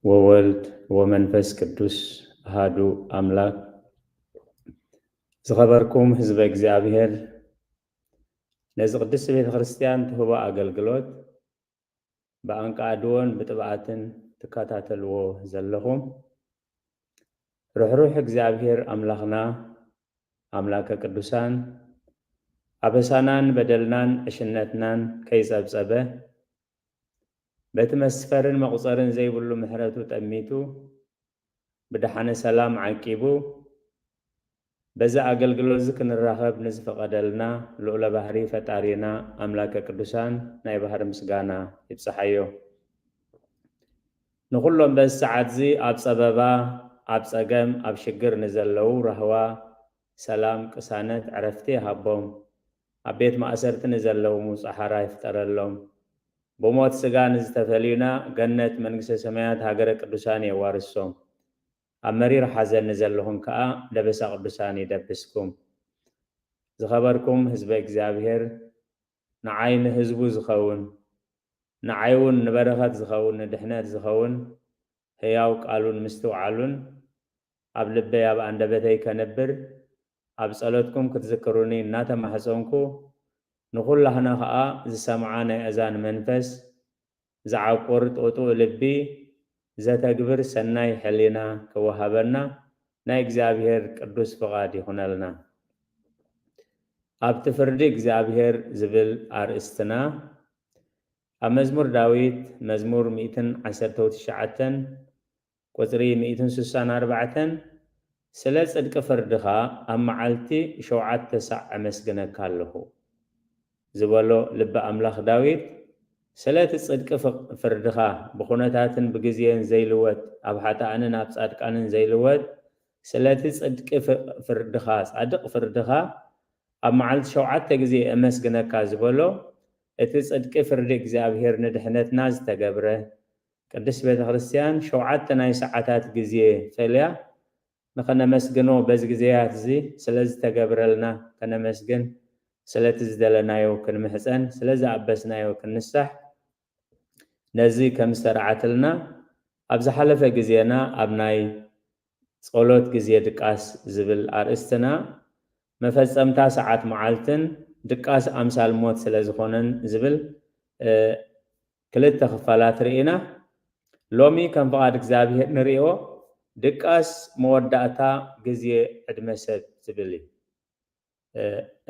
ወወልድ ወመንፈስ ቅዱስ ኣሃዱ ኣምላክ። ዝኸበርኩም ህዝበ እግዚኣብሔር፣ ነዚ ቅድስቲ ቤተ ክርስቲያን ትህቦ ኣገልግሎት ብኣንቃድዎን ብጥብኣትን ትከታተልዎ ዘለኹም፣ ርሕሩሕ እግዚኣብሔር ኣምላኽና፣ ኣምላከ ቅዱሳን፣ ኣበሳናን በደልናን ዕሽነትናን ከይጸብጸበ፣ በቲ መስፈርን መቑጸርን ዘይብሉ ምሕረቱ ጠሚቱ፣ ብደሓነ ሰላም ዓቂቡ፣ በዚ ኣገልግሎት እዚ ክንራኸብ ንዝፈቐደልና ልዑለ ባህሪ ፈጣሪና ኣምላከ ቅዱሳን ናይ ባህሪ ምስጋና ይብጽሓዮ። ንኹሎም በዚ ሰዓት እዚ ኣብ ጸበባ፣ ኣብ ጸገም፣ ኣብ ሽግር ንዘለዉ ራህዋ፣ ሰላም፣ ቅሳነት፣ ዕረፍቲ ይሃቦም። ኣብ ቤት ማእሰርቲ ንዘለዉ ጻሓራ ይፍጠረሎም። ብሞት ስጋ ንዝተፈልዩና ገነት መንግስተ ሰማያት ሃገረ ቅዱሳን የዋርሶም። ኣብ መሪር ሓዘን ንዘለኹም ከኣ ደበሳ ቅዱሳን ይደብስኩም። ዝኸበርኩም ህዝበ እግዚኣብሔር፣ ንዓይ ንህዝቡ ዝኸውን፣ ንዓይ እውን ንበረኸት ዝኸውን፣ ንድሕነት ዝኸውን ህያው ቃሉን ምስትውዓሉን ኣብ ልበይ ኣብ ኣንደበተይ ከንብር ኣብ ጸሎትኩም ክትዝክሩኒ እናተማሕጸንኩ፣ ንኹላህና ኸኣ ዝሰምዓ ናይ ኣእዛን መንፈስ፣ ዝዓቁር ጥጡእ ልቢ፣ ዘተግብር ሰናይ ሕሊና ክወሃበና ናይ እግዚኣብሔር ቅዱስ ፍቓድ ይኹነልና። ኣብቲ ፍርዲ እግዚኣብሔር ዝብል ኣርእስትና፣ ኣብ መዝሙር ዳዊት መዝሙር ሚእትን ዓሰርተው ትሽዓተን ቁጽሪ ሚእትን ስሳን ኣርባዕተን፣ ስለ ጽድቂ ፍርድኻ ኣብ መዓልቲ ሸውዓተ ሳዕ ኣመስግነካ ኣለኹ ዝበሎ ልቢ ኣምላኽ ዳዊት፣ ስለቲ ጽድቂ ፍ-፣ ፍርድኻ ብኹነታትን ብግዜን ዘይልወጥ፣ ኣብ ሓጥኣንን ኣብ ጻድቃንን ዘይልወጥ፣ ስለቲ ጽድቂ ፍ-፣ ፍርድኻ፣ ጻድቕ ፍርድኻ ኣብ መዓልቲ ሸውዓተ ግዜ እመስግነካ ዝበሎ፣ እቲ ጽድቂ ፍርዲ እግዚኣብሔር ንድሕነትና ዝተገብረ፣ ቅድስት ቤተ ክርስቲያን ሸውዓተ ናይ ሰዓታት ግዜ ፈልያ ንኸነመስግኖ፣ በዚ ግዜያት እዚ ስለ ዝተገብረልና ከነመስግን፣ ስለቲ ዝደለናዮ ክንምሕጸን፣ ስለ ዝኣበስናዮ ክንንሳሕ፣ ነዚ ከም ዝተርዓትልና፣ ኣብ ዝሓለፈ ግዜና ኣብ ናይ ጸሎት ግዜ ድቃስ ዝብል ኣርእስትና፣ መፈጸምታ ሰዓት መዓልትን ድቃስ ኣምሳል ሞት ስለ ዝኾነን ዝብል፣ እ፣ ክልተ ክፋላት ርኢና። ሎሚ ከም ፍቓድ እግዚኣብሔር ንርእዮ፣ ድቃስ መወዳእታ ግዜ ዕድመ ሰብ ዝብል እዩ። እ፣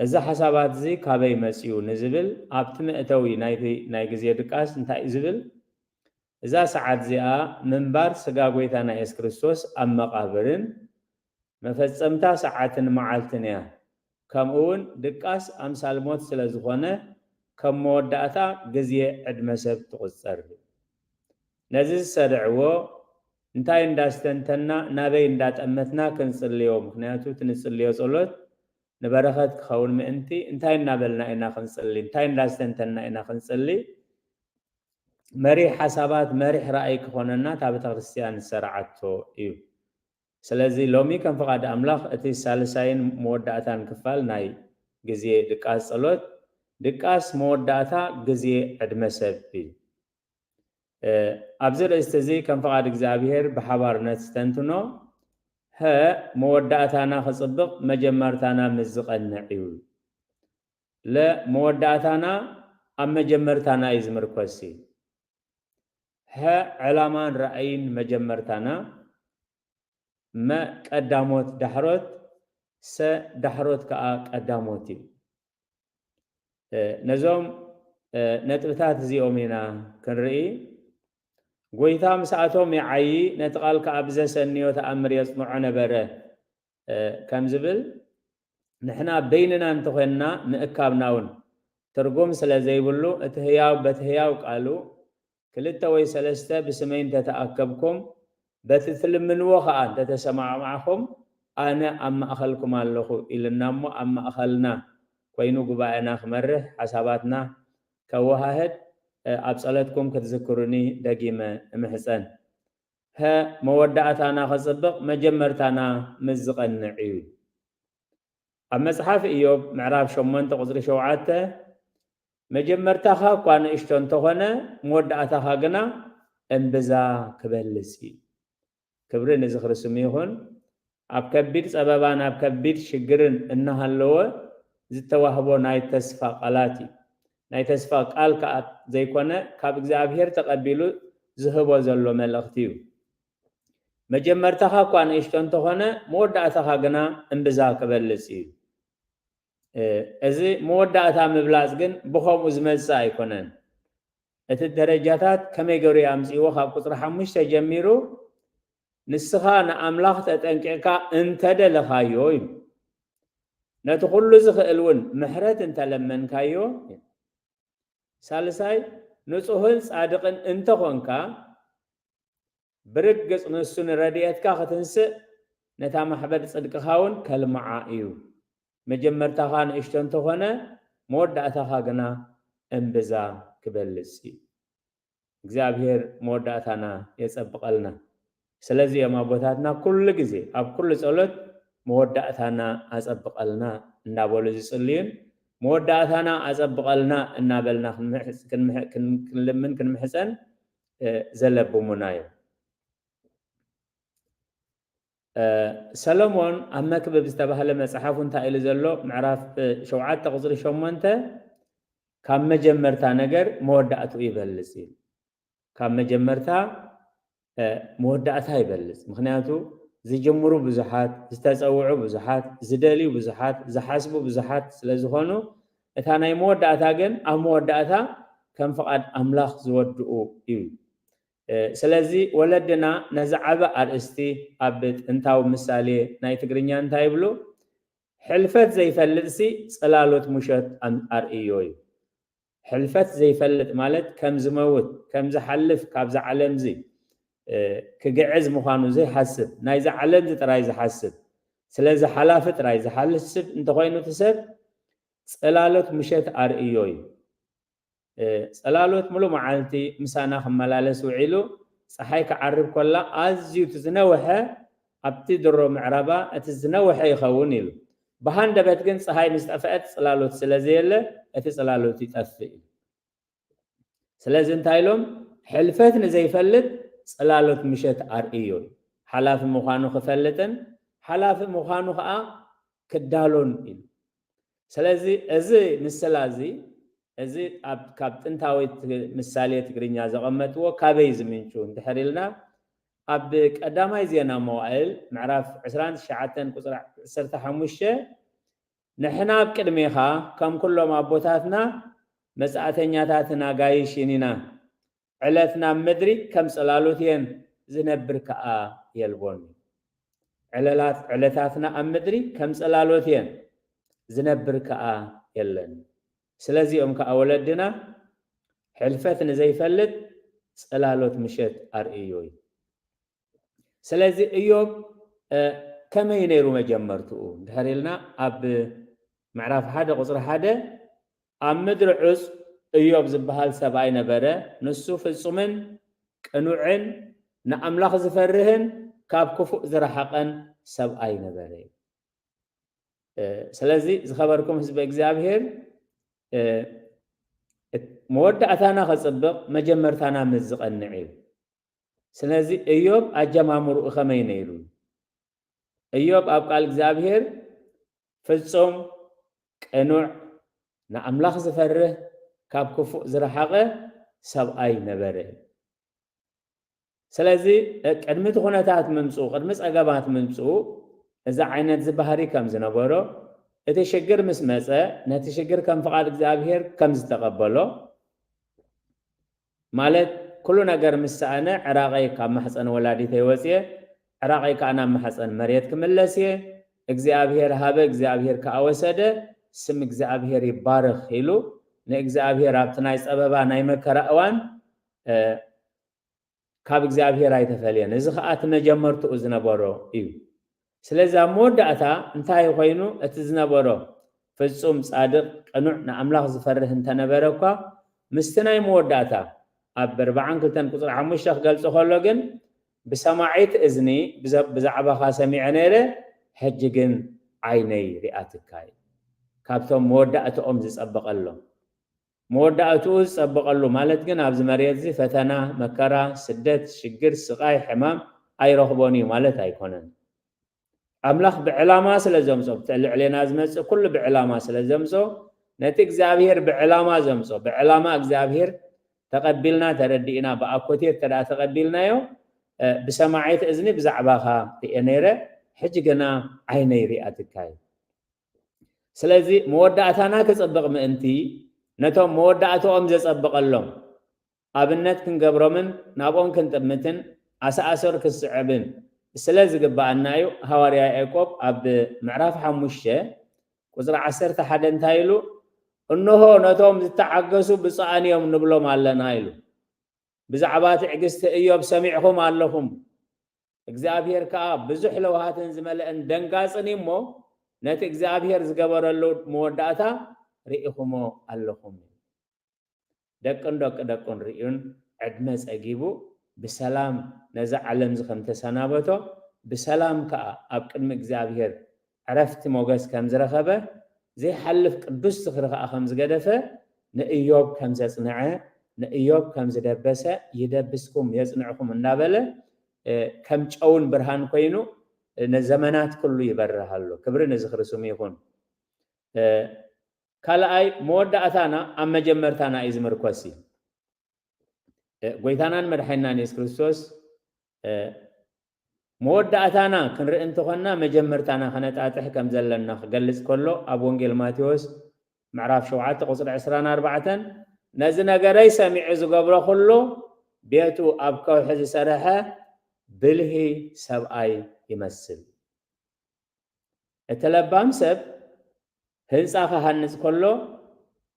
እዚ ሓሳባት እዚ ካበይ መጽዩ ንዝብል፣ ኣብቲ መእተዊ ናይቲ ናይ ግዜ ድቃስ እንታይ እዩ ዝብል? እዛ ሰዓት እዚኣ ምንባር ስጋ ጎይታና የሱስ ክርስቶስ ኣብ መቓብርን መፈጸምታ ሰዓትን መዓልትን እያ። ከምኡ እውን ድቃስ ኣምሳል ሞት ስለ ዝኾነ፣ ከም መወዳእታ ግዜ ዕድመ ሰብ ትቑጸር። ነዚ ዝሰድዕዎ እንታይ እንዳስተንተና፣ ናበይ እንዳጠመትና ክንጽልዮ፣ ምኽንያቱ እቲ ንጽልዮ ጸሎት ንበረኸት ክኸውን ምእንቲ እንታይ እናበልና ኢና ክንጽሊ፣ እንታይ እንዳስተንተና ኢና ክንጽሊ፣ መሪሕ ሓሳባት፣ መሪሕ ራእይ ክኾነና እታ ቤተ ክርስቲያን ዝሰርዓቶ እዩ። ስለዚ ሎሚ ከም ፍቓድ ኣምላኽ እቲ ሳልሳይን መወዳእታን ክፋል ናይ ግዜ ድቃስ ጸሎት፣ ድቃስ መወዳእታ ግዜ ዕድመ ሰብ እዩ። እ፣ ኣብዚ ርእስቲ እዚ ከም ፍቓድ እግዚኣብሔር ብሓባር ነስተንትኖ። ሀ፣ መወዳእታና ክጽብቕ መጀመርታና ምስ ዝቐንዕ እዩ። ለ፣ መወዳእታና ኣብ መጀመርታና እዩ ዝምርኮስ። ሀ፣ ዕላማን ራእይን መጀመርታና። መ፣ ቀዳሞት ዳሕሮት። ሰ፣ ዳሕሮት ከኣ ቀዳሞት እዩ። እ፣ ነዞም፣ እ፣ ነጥብታት እዚኦም ኢና ክንርኢ። ጎይታ ምስኣቶም ይዓዪ፣ ነቲ ቃል ከኣ ብዘሰንዮ ተኣምር የጽንዖ ነበረ፣ እ፣ ከም ዝብል፣ ንሕና በይንና እንተኾንና ምእካብና እውን ትርጉም ስለ ዘይብሉ፣ እቲ ህያው በቲ ህያው ቃሉ፣ ክልተ ወይ ሰለስተ ብስመይ እንተተኣከብኩም፣ በቲ ትልምንዎ ኸኣ እንተተሰማማዕኹም፣ ኣነ ኣብ ማእኸልኩም ኣለኹ ኢልና እሞ፣ ኣብ ማእኸልና ኮይኑ ጉባኤና ክመርሕ፣ ሓሳባትና ከወሃህድ፣ እ፣ ኣብ ጸሎትኩም ክትዝክሩኒ ደጊመ እምሕጸን። ሀ፣ መወዳእታና ክጽብቕ መጀመርታና ምስ ዝቐንዕ እዩ። ኣብ መጽሓፍ ኢዮብ ምዕራፍ ሸሞንተ ቁጽሪ ሸውዓተ፣ መጀመርታኻ እኳ ንእሽቶ እንተኾነ፣ መወዳእታኻ ግና እምብዛ ክበልጽ እዩ። ክብሪ ንዝኽሪ ስሙ ይኹን። ኣብ ከቢድ ጸበባን ኣብ ከቢድ ሽግርን እናሃለወ ዝተዋህቦ ናይ ተስፋ ቃላት እዩ። ናይ ተስፋ ቃል ከኣ ዘይኮነ፣ ካብ እግዚኣብሔር ተቐቢሉ ዝህቦ ዘሎ መልእኽቲ እዩ። መጀመርታኻ እኳ ንእሽቶ እንተኾነ፣ መወዳእታኻ ግና እምብዛ ክበልጽ እዩ። እ፣ እዚ መወዳእታ ምብላጽ ግን ብኸምኡ ዝመጽእ ኣይኮነን። እቲ ደረጃታት ከመይ ገይሩ ኣምጽእዎ? ካብ ቁጽሪ ሓሙሽተ ጀሚሩ፣ ንስኻ ንኣምላኽ ተጠንቂቕካ እንተደለኻዮ እዩ። ነቲ ኩሉ ዝኽእል እውን ምሕረት እንተለመንካዮ፣ ሳልሳይ፣ ንጹህን ጻድቕን እንተኾንካ፣ ብርግጽ ንሱ ንረድኤትካ ክትንስእ፣ ነታ ማሕበር ጽድቅኻ እውን ከልምዓ እዩ። መጀመርታኻ ንእሽቶ እንተኾነ፣ መወዳእታኻ ግና እምብዛ ክበልጽ እዩ። እግዚኣብሔር መወዳእታና የጸብቐልና። ስለዚ እዮም ኣቦታትና ኩሉ ግዜ ኣብ ኩሉ ጸሎት መወዳእታና ኣጸብቐልና እንዳበሉ ዝጽልዩን፣ መወዳእታና ኣጸብቐልና እናበልና ክንምሕ-፣ ክንምሕ-፣ ክን-፣ ክንልምን ክንምሕጸን፣ እ፣ ዘለብሙና እዮም። እ፣ ሰሎሞን ኣብ መክብብ ዝተባህለ መጽሓፉ እንታይ ኢሉ ዘሎ? ምዕራፍ ሸውዓተ ቁጽሪ ሸሞንተ፣ ካብ መጀመርታ ነገር መወዳእትኡ ይበልጽ እዩ። ካብ መጀመርታ፣ እ፣ መወዳእታ ይበልጽ። ምኽንያቱ ዝጅምሩ ብዙሓት፣ ዝተጸውዑ ብዙሓት፣ ዝደልዩ ብዙሓት፣ ዝሓስቡ ብዙሓት ስለ ዝኾኑ፣ እታ ናይ መወዳእታ ግን ኣብ መወዳእታ ከም ፍቓድ ኣምላኽ ዝወድኡ እዩ። እ፣ ስለዚ ወለድና ነዚ ዓቢ ኣርእስቲ ኣብ ጥንታዊ ምሳሌ ናይ ትግርኛ እንታይ ይብሉ? ሕልፈት ዘይፈልጥሲ ጽላሎት ምሸት ኣም-፣ ኣርእዮ እዩ። ሕልፈት ዘይፈልጥ ማለት ከም ዝመውት፣ ከም ዝሓልፍ ካብዛ ዓለምዚ፣ እ፣ ክግዕዝ ምዃኑ ዘይሓስብ፣ ናይዛ ዓለምዚ ጥራይ ዝሓስብ፣ ስለዚ ሓላፊ ጥራይ ዝሓስብ እንተኾይኑ እቲ ሰብ ጽላሎት ምሸት ኣርእዮ እዩ። እ፣ ጽላሎት ሙሉእ መዓልቲ ምሳና ክመላለስ ውዒሉ፣ ጸሓይ ክዓርብ ከላ ኣዝዩ እቲ ዝነውሐ ኣብቲ ድሮ ምዕራባ እቲ ዝነውሐ ይኸውን ኢሉ። ብሃንደበት ግን ጸሓይ ምስ ጠፍአት ጽላሎት ስለ ዘየለ እቲ ጽላሎት ይጠፍእ እዩ። ስለዚ እንታይ ኢሎም? ሕልፈት ንዘይፈልጥ ጽላሎት ምሸት ኣርእዮ እዩ። ሓላፊ ምዃኑ ክፈልጥን ሓላፊ ምዃኑ ኸኣ ክዳሎን ኢሉ። ስለዚ እዚ ምስላ እዚ፣ እዚ ኣብ፣ ካብ ጥንታዊት ምሳሌ ትግርኛ ዘቐመጥዎ ካበይ ዝምንጩ እንድሕር ኢልና፣ ኣብ ቀዳማይ ዜና መዋእል ምዕራፍ ዕስራን ትሽዓተን ቁጽሪ ዓሰርተ ሓሙሽተ፣ "ንሕና ኣብ ቅድሜኻ ከም ኩሎም ኣቦታትና መጻእተኛታትን ኣጋይሽን ኢና። ዕለት ናብ ምድሪ ከም ጽላሎት እየን፣ ዝነብር ከኣ የልቦን። ዕለላት-፣ ዕለታትና ኣብ ምድሪ ከም ጽላሎት እየን፣ ዝነብር ከኣ የለን። ስለዚኦም ከኣ ወለድና፣ ሕልፈት ንዘይፈልጥ ጽላሎት ምሸት ኣርእዮ" እዩ። ስለዚ እዮብ፣ እ፣ ከመይ ነይሩ መጀመርትኡ? እንድሕር ኢልና ኣብ ምዕራፍ ሓደ ቁጽሪ ሓደ፣ "ኣብ ምድሪ ዑጽ እዮብ ዝበሃል ሰብኣይ ነበረ፣ ንሱ ፍጹምን ቅኑዕን ንኣምላኽ ዝፈርህን ካብ ክፉእ ዝረሓቐን ሰብኣይ ነበረ" እዩ። እ፣ ስለዚ ዝኸበርኩም ህዝቢ እግዚኣብሔር፣ እ፣ እት-፣ መወዳእታና ከጽብቕ መጀመርታና ምስ ዝቐንዕ እዩ። ስለዚ እዮብ ኣጀማምርኡ ከመይ ነይሩ? እዮብ ኣብ ቃል እግዚኣብሔር ፍጹም፣ ቅኑዕ፣ ንኣምላኽ ዝፈርህ፣ ካብ ክፉእ ዝረሓቐ ሰብኣይ ነበረ። ስለዚ፣ እ፣ ቅድሚ እቲ ኩነታት ምምጽኡ፣ ቅድሚ ጸገማት ምምጽኡ፣ እዚ ዓይነት እዚ ባህሪ ከም ዝነበሮ፣ እቲ ሽግር ምስ መጸ፣ ነቲ ሽግር ከም ፍቓድ እግዚኣብሔር ከም ዝተቐበሎ፣ ማለት፣ ኩሉ ነገር ምስ ሰኣነ፣ ዕራቐይ ካብ ማሕጸን ወላዲተይ ወጽየ፣ ዕራቐይ ከኣ ናብ ማሕጸን መሬት ክምለስ እየ፣ እግዚኣብሔር ሃበ፣ እግዚኣብሔር ከኣ ወሰደ፣ ስም እግዚኣብሔር ይባረኽ ኢሉ፣ ንእግዚኣብሔር ኣብቲ ናይ ጸበባ ናይ መከራ እዋን፣ እ፣ ካብ እግዚኣብሔር ኣይተፈልየን። እዚ ኸኣ እቲ መጀመርትኡ ዝነበሮ እዩ። ስለዚ ኣብ መወዳእታ እንታይ ኮይኑ? እቲ ዝነበሮ ፍጹም፣ ጻድቕ፣ ቅኑዕ፣ ንኣምላኽ ዝፈርህ እንተነበረ እኳ፣ ምስቲ ናይ መወዳእታ ኣብ ኣርብዓን ክልተን ቁጽሪ ሓሙሽተ ክገልጾ ከሎ ግን፣ "ብሰማዒት እዝኒ ብዘ-፣ ብዛዕባኻ ሰሚዐ ነይረ፣ ሕጂ ግን ዓይነይ ሪኣትካ" እዩ። ካብቶም መወዳእትኦም ዝጸበቐሎም። መወዳእትኡ ዝጸብቐሉ ማለት ግን ኣብዚ መሬት እዚ ፈተና፣ መከራ፣ ስደት፣ ሽግር፣ ስቓይ፣ ሕማም ኣይረኽቦን እዩ ማለት ኣይኮነን። ኣምላኽ ብዕላማ ስለ ዘምጾ፣ ብቲ ልዕሌና ዝመጽእ ኩሉ ብዕላማ ስለ ዘምጾ፣ ነቲ እግዚኣብሔር ብዕላማ ዘምጾ፣ ብዕላማ እግዚኣብሔር ተቐቢልና ተረዲእና፣ ብኣኮቴት እንተ ደኣ ተቐቢልናዮ፣ እ፣ ብሰማዒት እዝኒ ብዛዕባኻ ርእየ ነይረ፣ ሕጂ ግና ዓይነይ ሪኣትካ እዩ። ስለዚ መወዳእታና ክጽብቕ ምእንቲ፣ ነቶም መወዳእትኦም ዘጸብቐሎም ኣብነት ክንገብሮምን ናብኦም ክንጥምትን ኣሰኣሰር ክስዕብን ስለ ዝግብኣና እዩ። ሃዋርያ ያዕቆብ ኣብ ምዕራፍ ሓሙሽተ ቁጽሪ ዓሰርተ ሓደ እንታይ ኢሉ? "እንሆ ነቶም ዝተዓገሱ ብፁዓን እዮም ንብሎም ኣለና" ኢሉ። "ብዛዕባ ትዕግስቲ እዮብ ሰሚዕኹም ኣለኹም፣ እግዚኣብሔር ከኣ ብዙሕ ለውሃትን ዝመልአን ደንጋጽን እዩ እሞ፣ ነቲ እግዚኣብሔር ዝገበረሉ መወዳእታ ርኢኹሞ ኣለኹም" እዩ። ደቅን ደቂ ደቁን ርእዩን ዕድመ ጸጊቡ ብሰላም ነዛ ዓለም እዚ ከም ተሰናበቶ፣ ብሰላም ከኣ ኣብ ቅድሚ እግዚኣብሔር ዕረፍቲ ሞገስ ከም ዝረኸበ፣ ዘይሓልፍ ቅዱስ ዝኽሪ ከኣ ከም ዝገደፈ፣ ንእዮብ ከም ዘጽንዐ፣ ንእዮብ ከም ዝደበሰ፣ "ይደብስኩም የጽንዕኩም" እንዳበለ፣ እ፣ ከም ጨውን ብርሃን ኮይኑ፣ እ፣ ንዘመናት ኩሉ ይበርህ ኣሎ። ክብሪ ንዝኽሪ ስሙ ይኹን። እ፣ ካልኣይ፣ መወዳእታና ኣብ መጀመርታና እዩ ዝምርኮስ እዩ። እ፣ ጎይታናን መድሓኒናን የሱስ ክርስቶስ፣ እ፣ መወዳእታና ክንርኢ እንተኾንና መጀመርታና ከነጣጥሕ ከም ዘለና ክገልጽ ከሎ፣ ኣብ ወንጌል ማቴዎስ ምዕራፍ ሸውዓተ ቁጽሪ ዕስራን ኣርባዕተን፣ "ነዚ ነገረይ ሰሚዑ ዝገብሮ ኩሉ ቤቱ ኣብ ከውሒ ዝሰርሐ ብልሂ ሰብኣይ ይመስል።" እቲ ለባም ሰብ ህንጻ ክሃንጽ ከሎ፣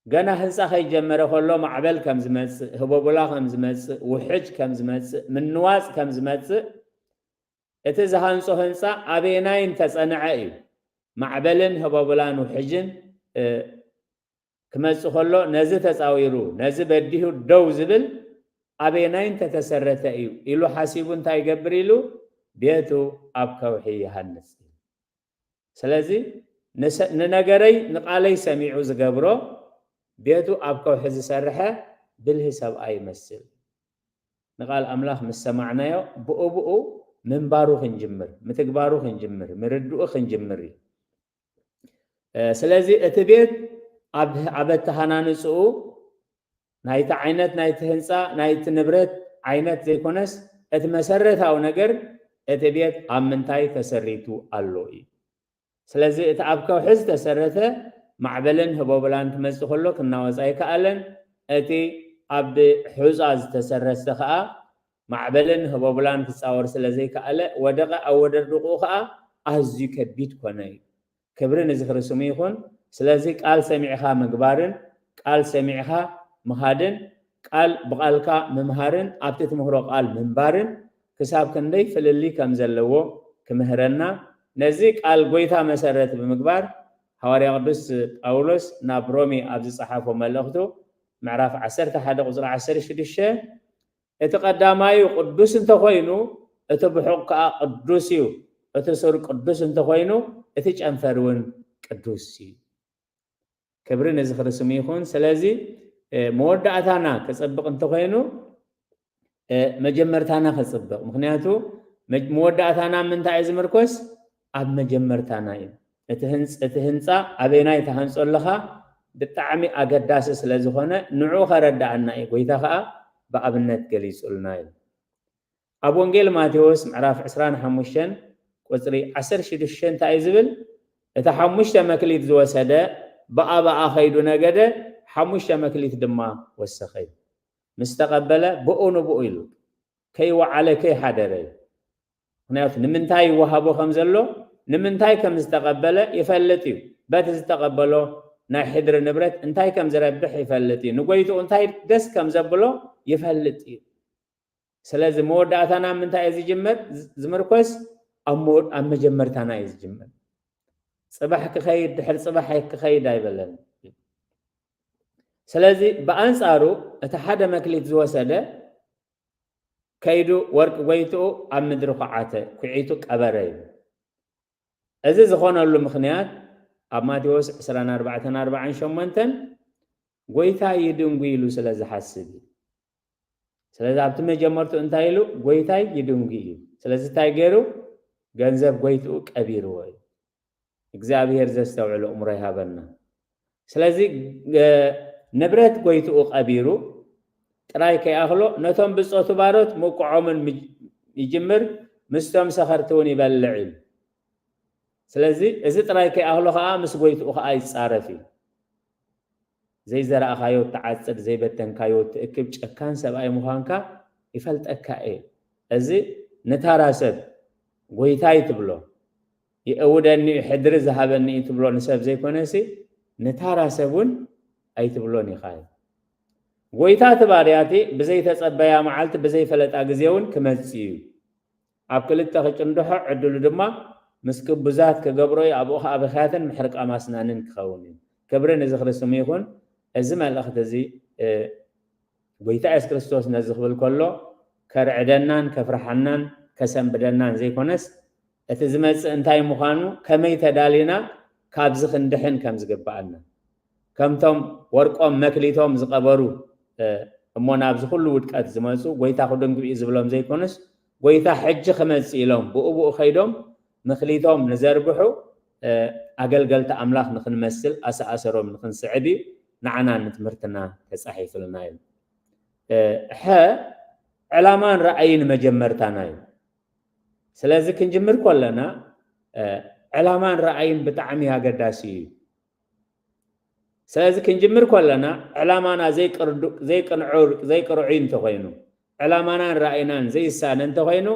ገና ህንጻ ከይጀመረ ከሎ ማዕበል ከም ዝመጽእ፣ ህቦብላ ከም ዝመጽእ፣ ውሕጅ ከም ዝመጽእ፣ ምንዋጽ ከም ዝመጽእ፣ እቲ ዝሃንጾ ህንጻ ኣበየናይ እንተጸንዐ እዩ ማዕበልን ህቦብላን ውሕጅን፣ እ፣ ክመጽእ ከሎ፣ ነዚ ተጻዊሩ፣ ነዚ በዲሁ ደው ዝብል ኣበየናይ እንተተሰረተ እዩ ኢሉ ሓሲቡ እንታይ ይገብር ኢሉ? ቤቱ ኣብ ከውሒ ይሃንጽ። ስለዚ ንሰ-፣ ንነገረይ ንቓለይ ሰሚዑ ዝገብሮ ቤቱ ኣብ ከውሒ ዝሰርሐ ብልሂ ሰብኣይ ይመስል። ንቓል ኣምላኽ ምስ ሰማዕናዮ ብኡ ብኡ ምንባሩ ክንጅምር፣ ምትግባሩ ክንጅምር፣ ምርድኡ ክንጅምር እዩ። እ፣ ስለዚ እቲ ቤት ኣብ፣ ኣብ ኣተሃናንጽኡ ናይቲ ዓይነት ናይቲ ህንጻ ናይቲ ንብረት ዓይነት ዘይኮነስ እቲ መሰረታዊ ነገር እቲ ቤት ኣብ ምንታይ ተሰሪቱ ኣሎ እዩ። ስለዚ እቲ ኣብ ከውሒ ዝተሰረተ ማዕበልን ህቦብላን ክመጽእ ከሎ ክናወጽ ኣይከኣለን። እቲ ኣብ ሑጻ ዝተሰረተ ከኣ ማዕበልን ህቦብላን ክጻወር ስለ ዘይከኣለ ወደቐ፣ ኣብ ወደርድቑኡ ከኣ ኣዝዩ ከቢድ ኮነ እዩ። ክብሪ ንዝኽሪ ስሙ ይኹን። ስለዚ ቃል ሰሚዕኻ ምግባርን ቃል ሰሚዕኻ ምኻድን ቃል ብቓልካ ምምሃርን ኣብቲ ትምህሮ ቃል ምንባርን ክሳብ ክንደይ ፍልልይ ከም ዘለዎ ክምህረና፣ ነዚ ቃል ጎይታ መሰረት ብምግባር ሃዋርያ ቅዱስ ጳውሎስ ናብ ሮሜ ኣብ ዝጸሓፎ መልእኽቱ ምዕራፍ ዓሰርተ ሓደ ቁጽሪ ዓሰርተ ሽዱሽተ፣ "እቲ ቀዳማዩ ቅዱስ እንተኾይኑ፣ እቲ ብሑቕ ከኣ ቅዱስ እዩ። እቲ ሱር ቅዱስ እንተኾይኑ፣ እቲ ጨንፈር እውን ቅዱስ እዩ።" ክብሪ ንዝኽሪ ስሙ ይኹን። ስለዚ፣ እ፣ መወዳእታና ክጽብቕ እንተኾይኑ፣ እ፣ መጀመርታና ክጽብቕ። ምኽንያቱ፣ መ-፣ መወዳእታና ምንታይ እዩ ዝምርኮስ? ኣብ መጀመርታና እዩ። እቲ ህንጽ-፣ እቲ ህንጻ ኣበይናይ ትሃንጾ ኣለኻ? ብጣዕሚ ኣገዳሲ ስለ ዝኾነ፣ ንዑ ከረድኣና እዩ። ጎይታ ኸኣ ብኣብነት ገሊጹልና እዩ። ኣብ ወንጌል ማቴዎስ ምዕራፍ ዕስራን ሓሙሽተን ቁጽሪ ዓሰርተ ሽዱሽተ እንታይ እዩ ዝብል? "እቲ ሓሙሽተ መክሊት ዝወሰደ ብኣ ብኣ ኸይዱ ነገደ፣ ሓሙሽተ መክሊት ድማ ወሰኸ" እዩ። ምስ ተቐበለ ብኡ ንብኡ ኢሉ ከይወዓለ ከይሓደረ እዩ። ምኽንያቱ ንምንታይ ይወሃቦ ከም ዘሎ፣ ንምንታይ ከም ዝተቐበለ ይፈልጥ እዩ። በቲ ዝተቐበሎ ናይ ሕድሪ ንብረት እንታይ ከም ዝረብሕ ይፈልጥ እዩ። ንጎይትኡ እንታይ ደስ ከም ዘብሎ ይፈልጥ እዩ። ስለዚ መወዳእታና ምንታይ እዩ ዝጅመር? ዝ-፣ ዝምርኮስ ኣብ መወ-፣ ኣብ መጀመርታና እዩ ዝጅመር። ጽባሕ ክኸይድ፣ ድሕሪ ጽባሕ ክኸይድ ኣይበለን። ስለዚ ብኣንጻሩ እቲ ሓደ መክሊት ዝወሰደ ከይዱ ወርቂ ጎይትኡ ኣብ ምድሪ ኳዓተ፣ ኩዒቱ ቀበረ እዩ። እዚ ዝኾነሉ ምኽንያት ኣብ ማቴዎስ ዕስራን ኣርባዕተን ኣርባዓን ሸሞንተን ጎይታይ ይድንጉ ኢሉ ስለ ዝሓስብ እዩ። ስለዚ ኣብቲ መጀመርቱ እንታይ ኢሉ? ጎይታይ ይድንጉ እዩ። ስለዚ እንታይ ገይሩ? ገንዘብ ጎይትኡ ቀቢርዎ እዩ። እግዚኣብሔር ዘስተውዕል እምሮ ይሃበና። ስለዚ ንብረት ጎይትኡ ቀቢሩ ጥራይ ከይኣኽሎ ነቶም ብጾቱ ባሮት ምውቅዖምን ይጅምር፣ ምስቶም ሰኸርቲ እውን ይበልዕ እዩ። ስለዚ እዚ ጥራይ ከይኣኽሎ ከዓ ምስ ጎይትኡ ከዓ ይጻረፍ እዩ። ዘይዘራእኻዮ ትዓጽድ፣ ዘይበተንካዮ ትእክብ ጨካን ሰብኣይ ምዃንካ ይፈልጠካ እየ። እዚ ንታራ ሰብ ጎይታይ ትብሎ፣ የእውደኒ እዩ፣ ሕድሪ ዝሃበኒ እዩ ትብሎ ንሰብ ዘይኮነሲ ንታራ ሰብ እውን ኣይትብሎን ኢኻ እዩ። ጎይታ እቲ ባርያቲ ብዘይተጸበያ መዓልቲ ብዘይፈለጣ ግዜ እውን ክመጽእ እዩ። ኣብ ክልተ ክጭንድሖ ዕድሉ ድማ ምስ ግቡዛት ክገብሮ እዩ። ኣብኡ ኸዓ ብኽያትን ምሕርቃ ማስናንን ክኸውን እዩ። ክብሪ ንዝኽሪ ስሙ ይኹን። እዚ መልእኽቲ እዚ ጎይታ የሱስ ክርስቶስ ነዚ ክብል ከሎ ከርዕደናን ከፍርሓናን ከሰንብደናን ዘይኮነስ እቲ ዝመጽእ እንታይ ምዃኑ ከመይ ተዳሊና ካብዚ ክንድሕን ከም ዝግብኣና ከምቶም ወርቆም መክሊቶም ዝቐበሩ እሞ ናብዚ ኩሉ ውድቀት ዝመፁ ጎይታ ክድንግብ እዩ ዝብሎም ዘይኮነስ ጎይታ ሕጂ ክመፅእ ኢሎም ብኡ ብኡ ከይዶም ምክሊቶም ንዘርግሑ ኣገልገልቲ ኣምላኽ ንክንመስል ኣሰኣሰሮም ንክንስዕብ እዩ ንዓና ንትምህርትና ተፃሒፍልና እዩ። ሐ ዕላማን ራእይን መጀመርታና እዩ። ስለዚ ክንጅምር ከለና ዕላማን ራእይን ብጣዕሚ ኣገዳሲ እዩ። ስለዚ ክንጅምር ከለና ዕላማና ዘይቅንዑ ዘይቅርዑይ እንተኮይኑ ዕላማናን ራእይናን ዘይሳነ እንተኮይኑ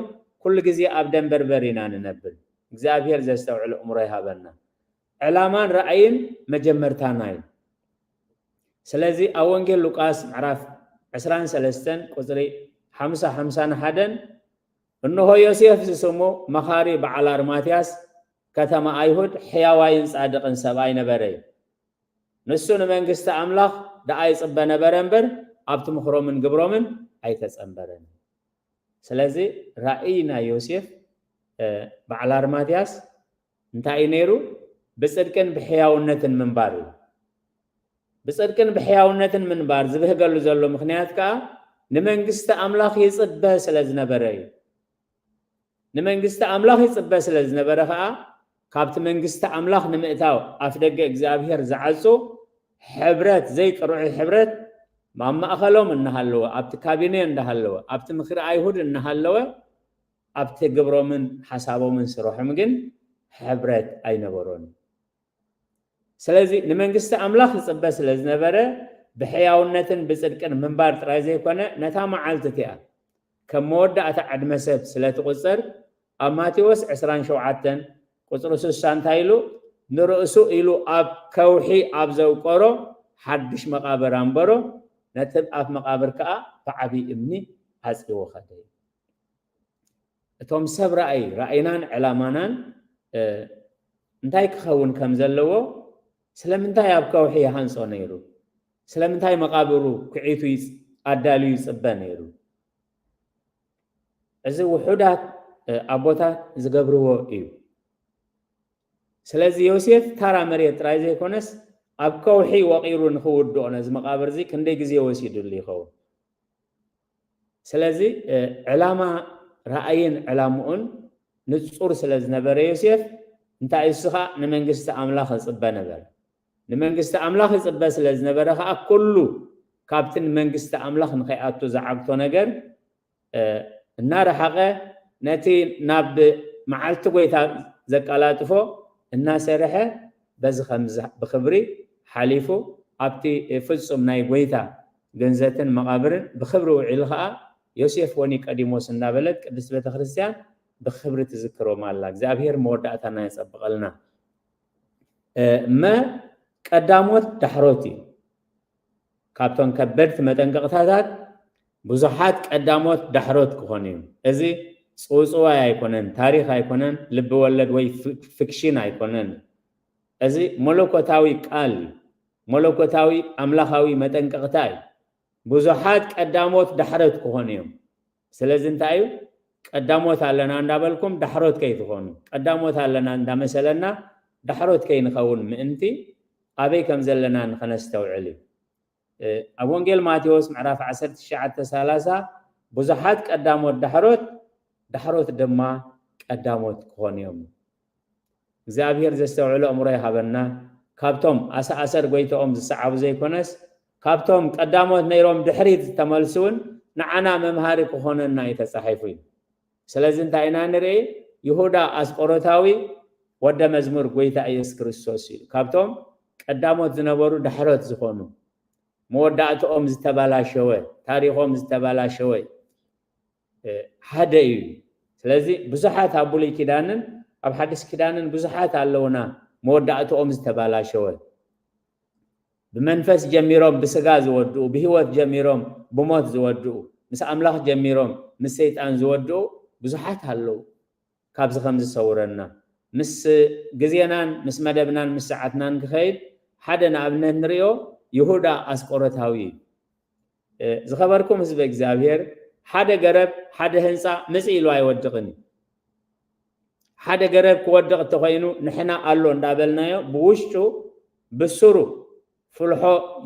ኩሉ ግዜ ኣብ ደንበርበር ኢና ንነብር። እግዚኣብሔር ዘስተውዕል እምሮ ይሃበና። ዕላማን ራእይን መጀመርታና እዩ። ስለዚ ኣብ ወንጌል ሉቃስ ምዕራፍ ዕስራን ሰለስተን ቁፅሪ ሓምሳ ሓምሳን ሓደን እንሆ ዮሴፍ ዝስሙ መኻሪ በዓል ኣርማትያስ ከተማ ኣይሁድ ሕያዋይን ጻድቕን ሰብኣይ ነበረ እዩ። ንሱ ንመንግስቲ ኣምላኽ ደኣ ይጽበ ነበረ እምበር ኣብቲ ምኽሮምን ግብሮምን ኣይተጸንበረን። ስለዚ ራእይ ናይ ዮሴፍ በዓል ኣርማትያስ እንታይ እዩ ነይሩ? ብጽድቅን ብሕያውነትን ምንባር እዩ። ብጽድቅን ብሕያውነትን ምንባር ዝብህገሉ ዘሎ ምኽንያት ከኣ ንመንግስቲ ኣምላኽ ይጽበ ስለ ዝነበረ እዩ። ንመንግስቲ ኣምላኽ ይጽበ ስለ ዝነበረ ከኣ ካብቲ መንግስቲ ኣምላኽ ንምእታው ኣፍ ደገ እግዚኣብሔር ዝዓጹ ሕብረት ዘይቅርዑ ሕብረት ኣብ ማእኸሎም እናሃለወ ኣብቲ ካቢኔ እንዳሃለወ ኣብቲ ምኽሪ ኣይሁድ እናሃለወ ኣብቲ ግብሮምን ሓሳቦምን ስርሖም ግን ሕብረት ኣይነበሮን። ስለዚ ንመንግስቲ ኣምላኽ ዝጽበ ስለ ዝነበረ ብሕያውነትን ብጽድቅን ምንባር ጥራይ ዘይኮነ ነታ መዓልቲ እቲኣ ከም መወዳእታ ዕድመ ሰብ ስለ ትቑጸር ኣብ ማቴዎስ ዕስራን ሸውዓተን ቁጽሪ ስሳ እንታይ ኢሉ ንርእሱ ኢሉ ኣብ ከውሒ ኣብ ዘውቀሮ ሓድሽ መቓብር ኣንበሮ ነቲ ኣብ መቓብር ከኣ ብዓብዪ እምኒ ዓጽይዎ ኸደ። እቶም ሰብ ራእይ ራእይናን ዕላማናን እንታይ ክኸውን ከም ዘለዎ ስለምንታይ ኣብ ከውሒ ይሃንጾ ነይሩ? ስለምንታይ መቓብሩ ኩዒቱ ኣዳልዩ ይጽበ ነይሩ? እዚ ውሑዳት ኣቦታት ዝገብርዎ እዩ። ስለዚ ዮሴፍ ታራ መሬት ጥራይ ዘይኮነስ ኣብ ከውሒ ወቒሩ ንኽውድኦ ነዚ መቓብር እዚ ክንደይ ግዜ ወሲዱሉ ይኸውን? ስለዚ ዕላማ ራእይን ዕላምኡን ንጹር ስለ ዝነበረ ዮሴፍ እንታይ እሱ ኸዓ ንመንግስቲ ኣምላኽ ይጽበ ነበረ። ንመንግስቲ ኣምላኽ ይጽበ ስለ ዝነበረ ኸዓ ኩሉ ካብቲ ንመንግስቲ ኣምላኽ ንኸይኣቱ ዝዓግቶ ነገር እናረሓቐ ነቲ ናብ መዓልቲ ጎይታ ዘቀላጥፎ እናሰርሐ በዚ ከም ብክብሪ ሓሊፉ ኣብቲ ፍጹም ናይ ጎይታ ግንዘትን መቓብርን ብክብሪ ውዒሉ ኸዓ ዮሴፍ ወኒቀዲሞስ እናበለት ቅድስት ቤተክርስትያን ብክብሪ ትዝክሮም ኣላ። እግዚኣብሔር መወዳእታና የጸብቐልና። መ ቀዳሞት ዳሕሮት እዩ። ካብቶም ከበድቲ መጠንቀቕታታት ብዙሓት ቀዳሞት ዳሕሮት ክኾኑ እዮም። እዚ ጽውጽዋይ ኣይኮነን፣ ታሪኽ ኣይኮነን፣ ልቢ ወለድ ወይ ፊክሽን ኣይኮነን። እዚ መለኮታዊ ቃል እዩ። መለኮታዊ ኣምላኻዊ መጠንቀቕታ እዩ። ብዙሓት ቀዳሞት ዳሕረት ክኾኑ እዮም። ስለዚ እንታይ እዩ? ቀዳሞት ኣለና እንዳበልኩም ዳሕሮት ከይትኾኑ፣ ቀዳሞት ኣለና እንዳመሰለና ዳሕሮት ከይንኸውን ምእንቲ ኣበይ ከም ዘለና ንኸነስተውዕል እዩ። ኣብ ወንጌል ማቴዎስ ምዕራፍ ዓሰርተ ትሽዓተ ሰላሳ ብዙሓት ቀዳሞት ዳሕሮት፣ ዳሕሮት ድማ ቀዳሞት ክኾኑ እዮም። እግዚኣብሔር ዘስተውዕሎ ኣእምሮ ይሃበና። ካብቶም ኣሰኣሰር ጎይታኦም ዝሰዓቡ ዘይኮነስ፣ ካብቶም ቀዳሞት ነይሮም ድሕሪት ዝተመልሱ እውን ንዓና መምሃሪ ክኾነና እዩ ተጻሒፉ እዩ። ስለዚ እንታይ ኢና ንርኢ? ይሁዳ ኣስቆሮታዊ ወደ መዝሙር ጎይታ ኢየሱስ ክርስቶስ እዩ። ካብቶም ቀዳሞት ዝነበሩ ዳሕሮት ዝኾኑ፣ መወዳእትኦም ዝተበላሸወ፣ ታሪኾም ዝተበላሸወ ሓደ እዩ። ስለዚ ብዙሓት ኣብ ብሉይ ኪዳንን ኣብ ሓድሽ ኪዳንን ብዙሓት ኣለውና፣ መወዳእትኦም ዝተበላሸወ። ብመንፈስ ጀሚሮም ብስጋ ዝወድኡ፣ ብህይወት ጀሚሮም ብሞት ዝወድኡ፣ ምስ ኣምላኽ ጀሚሮም ምስ ሰይጣን ዝወድኡ ብዙሓት ኣለዉ። ካብዚ ከም ዝሰውረና፣ ምስ ግዜናን ምስ መደብናን ምስ ሰዓትናን ክኸይድ፣ ሓደ ንኣብነት ንርእዮ፣ ይሁዳ ኣስቆሮታዊ እዩ። ዝኸበርኩም ህዝቢ እግዚኣብሔር፣ ሓደ ገረብ፣ ሓደ ህንፃ ምጽእ ኢሉ ኣይወድቕን እዩ። ሓደ ገረብ ክወድቕ እንተኾይኑ፣ ንሕና ኣሎ እንዳበልናዮ፣ ብውሽጡ ብስሩ ፍልሖ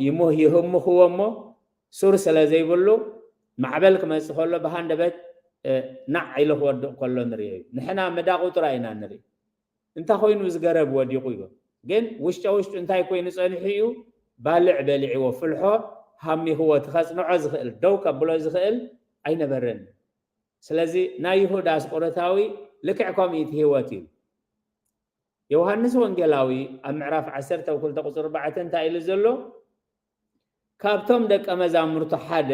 ይህምኽዎ እሞ፣ ሱር ስለ ዘይብሉ፣ ማዕበል ክመጽእ ከሎ ብሃንደበት ናዕ ኢሉ ክወድቕ ከሎ ንርእዮ እዩ። ንሕና መዳቑ ጥራይ ኢና ንርኢ። እንታይ ኮይኑ እዚ ገረብ ወዲቑ ይብል። ግን ውሽጠ ውሽጡ እንታይ ኮይኑ ጸኒሑ እዩ? ባልዕ በሊዕዎ፣ ፍልሖ ሃሚኽዎ፣ እቲ ከጽንዖ ዝኽእል፣ ደው ከብሎ ዝኽእል ኣይነበረን። ስለዚ ናይ ይሁዳ ኣስቆሮታዊ ልክዕ ከምኡ እቲ ህይወት እዩ። ዮሃንስ ወንጌላዊ ኣብ ምዕራፍ ዓሰርተ ክልተ ቁጽሪ ኣርባዕተ እንታይ ኢሉ ዘሎ? ካብቶም ደቀ መዛሙርቱ ሓደ፣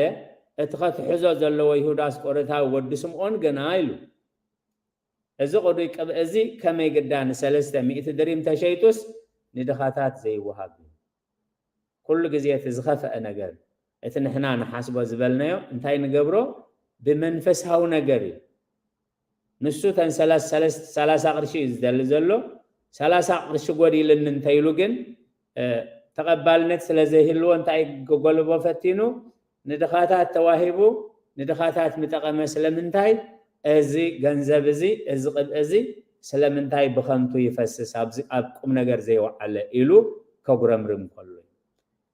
እቲ ከትሕዞ ዘለዎ ይሁዳ ኣስቆሮታዊ ወዲ ስምዖን ግና ኢሉ። እዚ ቅዱይ ቅብእ እዚ ከመይ ግዳ ንሰለስተ ሚእቲ ድሪም ተሸይጡስ ንድኻታት ዘይወሃብ እዩ? ኩሉ ግዜ እቲ ዝኸፍአ ነገር፣ እቲ ንሕና ንሓስቦ ዝበልናዮ እንታይ ንገብሮ? ብመንፈሳዊ ነገር እዩ። ንሱ እተን ሰላሳ ቅርሺ እዩ ዝደሊ ዘሎ። ሰላሳ ቅርሺ ጎዲልኒ እንተይሉ ግን ተቐባልነት ስለ ዘይህልዎ እንታይ ክጎልቦ ፈቲኑ? ንድኻታት ተዋሂቡ፣ ንድኻታት ምጠቐመ። ስለምንታይ እዚ ገንዘብ እዚ፣ እዚ ቅብእ እዚ ስለምንታይ ብኸንቱ ይፈስስ፣ ኣብዚ ኣብ ቁም ነገር ዘይወዓለ ኢሉ ከጉረምርም ከሎ፣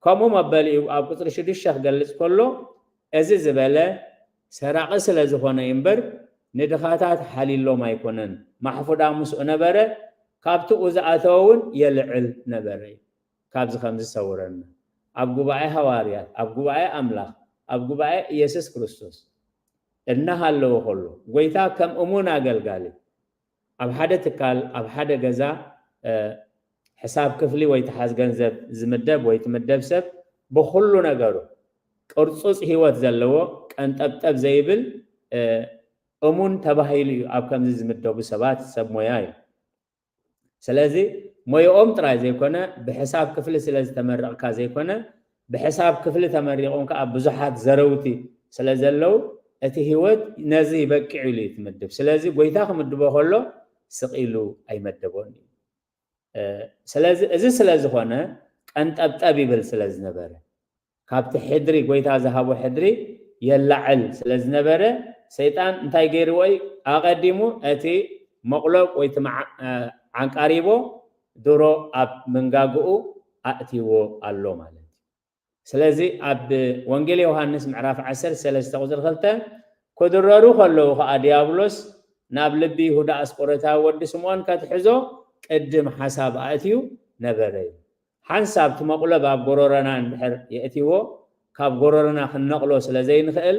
ከምኡ መበሊኡ ኣብ ቁጽሪ ሽዱሽተ ክገልጽ ከሎ፣ እዚ ዝበለ ሰራቒ ስለ ዝኾነ እዩ እምበር ንድኻታት ሓሊሎም ኣይኮነን። ማሕፉዳ ምስኡ ነበረ፣ ካብቲኡ ዝኣተወ እውን የልዕል ነበረ። ካብዚ ከም ዝሰውረና፣ ኣብ ጉባኤ ሃዋርያት፣ ኣብ ጉባኤ ኣምላኽ፣ ኣብ ጉባኤ ኢየሱስ ክርስቶስ እናሃለወ ከሎ፣ ጎይታ ከም እሙን ኣገልጋሊ ኣብ ሓደ ትካል፣ ኣብ ሓደ ገዛ ሕሳብ ክፍሊ ወይ ተሓዝ ገንዘብ ዝምደብ ወይ ትምደብ ሰብ ብኹሉ ነገሩ ቅርጹጽ ህይወት ዘለዎ፣ ቀንጠብጠብ ዘይብል፣ እሙን ተባሂሉ እዩ ኣብ ከምዚ ዝምደቡ ሰባት ሰብ ሞያ እዩ። ስለዚ ሞያኦም ጥራይ ዘይኮነ፣ ብሕሳብ ክፍሊ ስለ ዝተመረቕካ ዘይኮነ፣ ብሕሳብ ክፍሊ ተመሪቖም ከኣ ብዙሓት ዘረውቲ ስለ ዘለዉ፣ እቲ ህይወት ነዚ ይበቅዕ ኢሉ እዩ ትምድብ። ስለዚ ጎይታ ክምድቦ ከሎ ስቕ ኢሉ ኣይመደቦን እዩ። ስለዚ እዚ ስለ ዝኾነ ቀንጠብጠብ ይብል ስለ ዝነበረ፣ ካብቲ ሕድሪ፣ ጎይታ ዝሃቦ ሕድሪ የላዕል ስለ ዝነበረ፣ ሰይጣን እንታይ ገይርዎ እዩ? ኣቐዲሙ እቲ መቑለብ ወይ እቲ መዓ-፣ ዓንቃሪቦ ድሮ ኣብ መንጋግኡ ኣእትይዎ ኣሎ ማለት እዩ። ስለዚ ኣብ ወንጌል ዮሃንስ ምዕራፍ ዓሰርተ ሰለስተ ቁጽሪ ክልተ፣ ክድረሩ ከለዉ ኸኣ ዲያብሎስ ናብ ልቢ ይሁዳ ኣስቆሮታዊ ወዲ ስምዖን ከትሕዞ ቅድም ሓሳብ ኣእትዩ ነበረ እዩ። ሓንሳብ እቲ መቑለብ ኣብ ጎረሮና እንድሕር የእትይዎ፣ ካብ ጎረሮና ክንነቕሎ ስለ ዘይንኽእል፣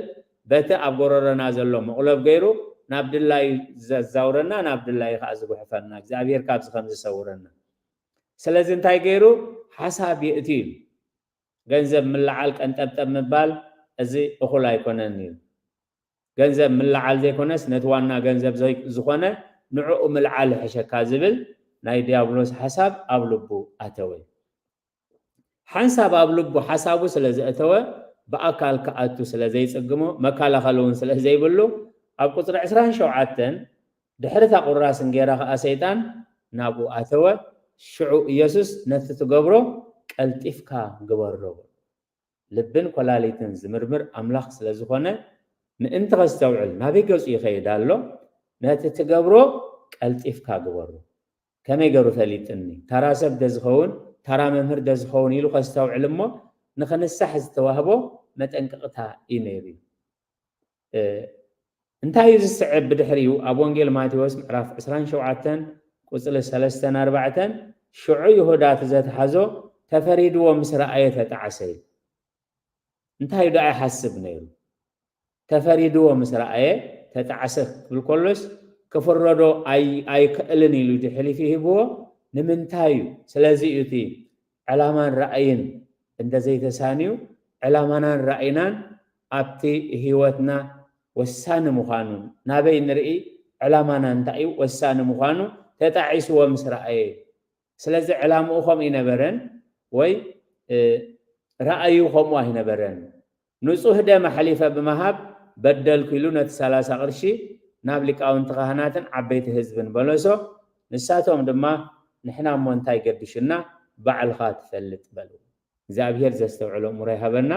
በቲ ኣብ ጎረሮና ዘሎ መቑለብ ገይሩ ናብ ድላዩ ዘዛውረና፣ ናብ ድላዩ ኸኣ ዝጉሕፈና። እግዚኣብሔር ካብዚ ከም ዝሰውረና። ስለዚ እንታይ ገይሩ? ሓሳብ የእትዩ ኢሉ። ገንዘብ ምልዓል፣ ቀንጠብጠብ ምባል፣ እዚ እኹል ኣይኮነን እዩ። ገንዘብ ምልዓል ዘይኮነስ፣ ነቲ ዋና ገንዘብ ዘይ-፣ ዝኾነ ንዕኡ ምልዓል ይሕሸካ ዝብል ናይ ዲያብሎስ ሓሳብ ኣብ ልቡ ኣተወ። ሓንሳብ ኣብ ልቡ ሓሳቡ ስለ ዘእተወ፣ ብኣካል ክኣቱ ስለ ዘይጽግሞ፣ መከላኸሊ እውን ስለ ዘይብሉ፣ ኣብ ቁጽሪ ዕስራን ሸውዓተን፣ ድሕሪ እታ ቁራስ እንጌራ ኸኣ ሰይጣን ናብኡ ኣተወ። ሽዑ ኢየሱስ፣ "ነቲ ትገብሮ ቀልጢፍካ ግበሮ። ልብን ኰላሊትን ዝምርምር ኣምላኽ ስለ ዝኾነ፣ ምእንቲ ኸስተውዕል ናበይ ገጹ ይኸይድ ኣሎ? ነቲ ትገብሮ ቀልጢፍካ ግበሮ። ከመይ ገሩ ፈሊጥኒ? ተራ ሰብ ዶ ዝኸውን? ተራ መምህር ዶ ዝኸውን?" ኢሉ ኸስተውዕል እሞ፣ ንኽንሳሕ ዝተዋህቦ መጠንቀቕታ እዩ ነይሩ እዩ። እንታይ እዩ ዝስዕብ? ብድሕሪኡ ኣብ ወንጌል ማቴዎስ ምዕራፍ ዕስራን ሸውዓተን ቁፅሊ ሰለስተን ኣርባዕተን ሽዑ ይሁዳ እቲ ዘትሓዞ ተፈሪድዎ ምስ ረኣየ ተጣዕሰ እዩ። እንታይ ዶ ኣይሓስብ ነይሩ? ተፈሪድዎ ምስ ረኣየ ተጣዕሰ ክብል ከሎስ ክፍረዶ ኣይክእልን ኢሉ ድሕሊፍ ይህብዎ። ንምንታይ እዩ? ስለዚ እዩ እቲ ዕላማን ራእይን እንተዘይተሳንዩ ዕላማናን ራእይናን ኣብቲ ህይወትና ወሳኒ ምዃኑ ናበይ ንርኢ ዕላማና እንታይ እዩ ወሳኒ ምዃኑ ተጣዒስዎ ምስ ረኣየ። ስለዚ ዕላምኡ ከምኡ ይነበረን ወይ ራእዩ ከምኡ ኣይነበረን። ንጹህ ደም ኣሕሊፈ ብምሃብ በደልኩ ኢሉ ነቲ ሰላሳ ቅርሺ ናብ ሊቃውንቲ ካህናትን ዓበይቲ ህዝብን በለሶ። ንሳቶም ድማ ንሕና እሞ እንታይ ገድሽና ባዕልኻ ትፈልጥ በሉ። እግዚኣብሔር ዘስተውዕሎ እምሮ ይሃበና።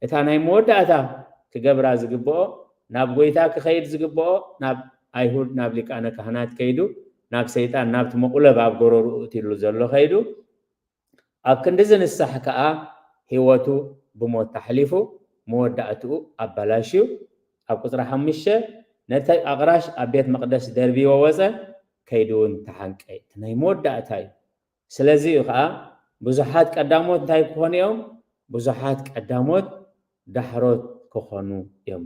እታ ናይ መወዳእታ ክገብራ ዝግብኦ ናብ ጎይታ ክኸይድ ዝግብኦ ናብ ኣይሁድ ናብ ሊቃነ ካህናት ከይዱ ናብ ሰይጣን ናብቲ መቁለብ ኣብ ጎረርኡ እትሉ ዘሎ ከይዱ ኣብ ክንዲ ዝንሳሕ ከኣ ህይወቱ ብሞት ተሕሊፉ መወዳእትኡ ኣባላሽዩ። ኣብ ቁፅሪ ሓሙሽተ ነቲ ኣቕራሽ ኣብ ቤት መቕደስ ደርብዎ ወፀ፣ ከይዱ እውን ተሓንቀ። እቲ ናይ መወዳእታ እዩ። ስለዚ እዩ ከዓ ብዙሓት ቀዳሞት እንታይ ክኾኑ እዮም? ብዙሓት ቀዳሞት ዳሕሮት ክኾኑ እዮም።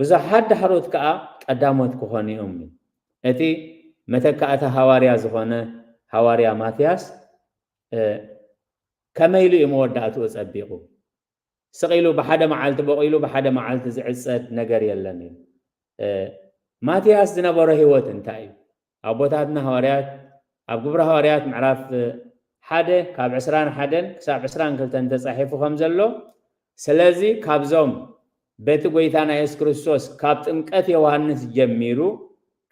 ብዙሓት ዳሕሮት ከዓ ቀዳሞት ክኾኑ እዮም። እቲ መተካእታ ሃዋርያ ዝኾነ ሃዋርያ ማትያስ ከመይ ኢሉ እዩ መወዳእትኡ ጸቢቑ? ስቕ ኢሉ ብሓደ መዓልቲ በቒሉ ብሓደ መዓልቲ ዝዕጸድ ነገር የለን እዩ። ማትያስ ዝነበሮ ህይወት እንታይ እዩ? ኣቦታትና ሃዋርያት ኣብ ግብሪ ሃዋርያት ምዕራፍ ሓደ ካብ ዕስራን ሓደን ክሳብ ዕስራን ክልተን ተጻሒፉ ከም ዘሎ፣ ስለዚ ካብዞም በቲ ጎይታና የሱስ ክርስቶስ ካብ ጥምቀት ዮሃንስ ጀሚሩ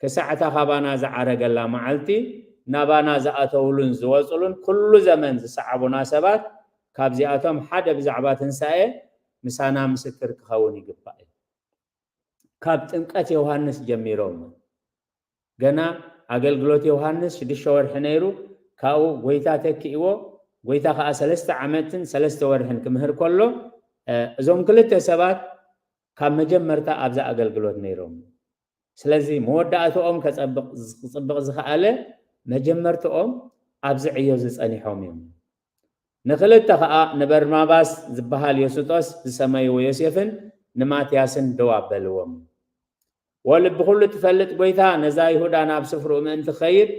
ክሳዕ እታ ካባና ዝዓረገላ መዓልቲ ናባና ዝኣተውሉን ዝወጽሉን ኩሉ ዘመን ዝሰዓቡና ሰባት ካብዚኣቶም ሓደ ብዛዕባ ትንሳኤ ምሳና ምስክር ክኸውን ይግባእ እዩ። ካብ ጥምቀት ዮሃንስ ጀሚሮም ገና ኣገልግሎት ዮሃንስ ሽዱሽተ ወርሒ ነይሩ። ካብኡ ጎይታ ተኪእዎ። ጎይታ ከዓ ሰለስተ ዓመትን ሰለስተ ወርሕን ክምህር ከሎ እዞም ክልተ ሰባት ካብ መጀመርታ ኣብዛ ኣገልግሎት ነይሮም። ስለዚ መወዳእትኦም ክፅብቕ ዝኸኣለ መጀመርትኦም ኣብዚ ዕዮ ዝፀኒሖም እዮም። ንክልተ ከዓ ንበርናባስ ዝበሃል ዮስጦስ ዝሰመይዎ ዮሴፍን ንማትያስን ደው ኣበልዎም። ወልቢ ኩሉ ትፈልጥ ጎይታ ነዛ ይሁዳ ናብ ስፍርኡ ምእንቲ ክኸይድ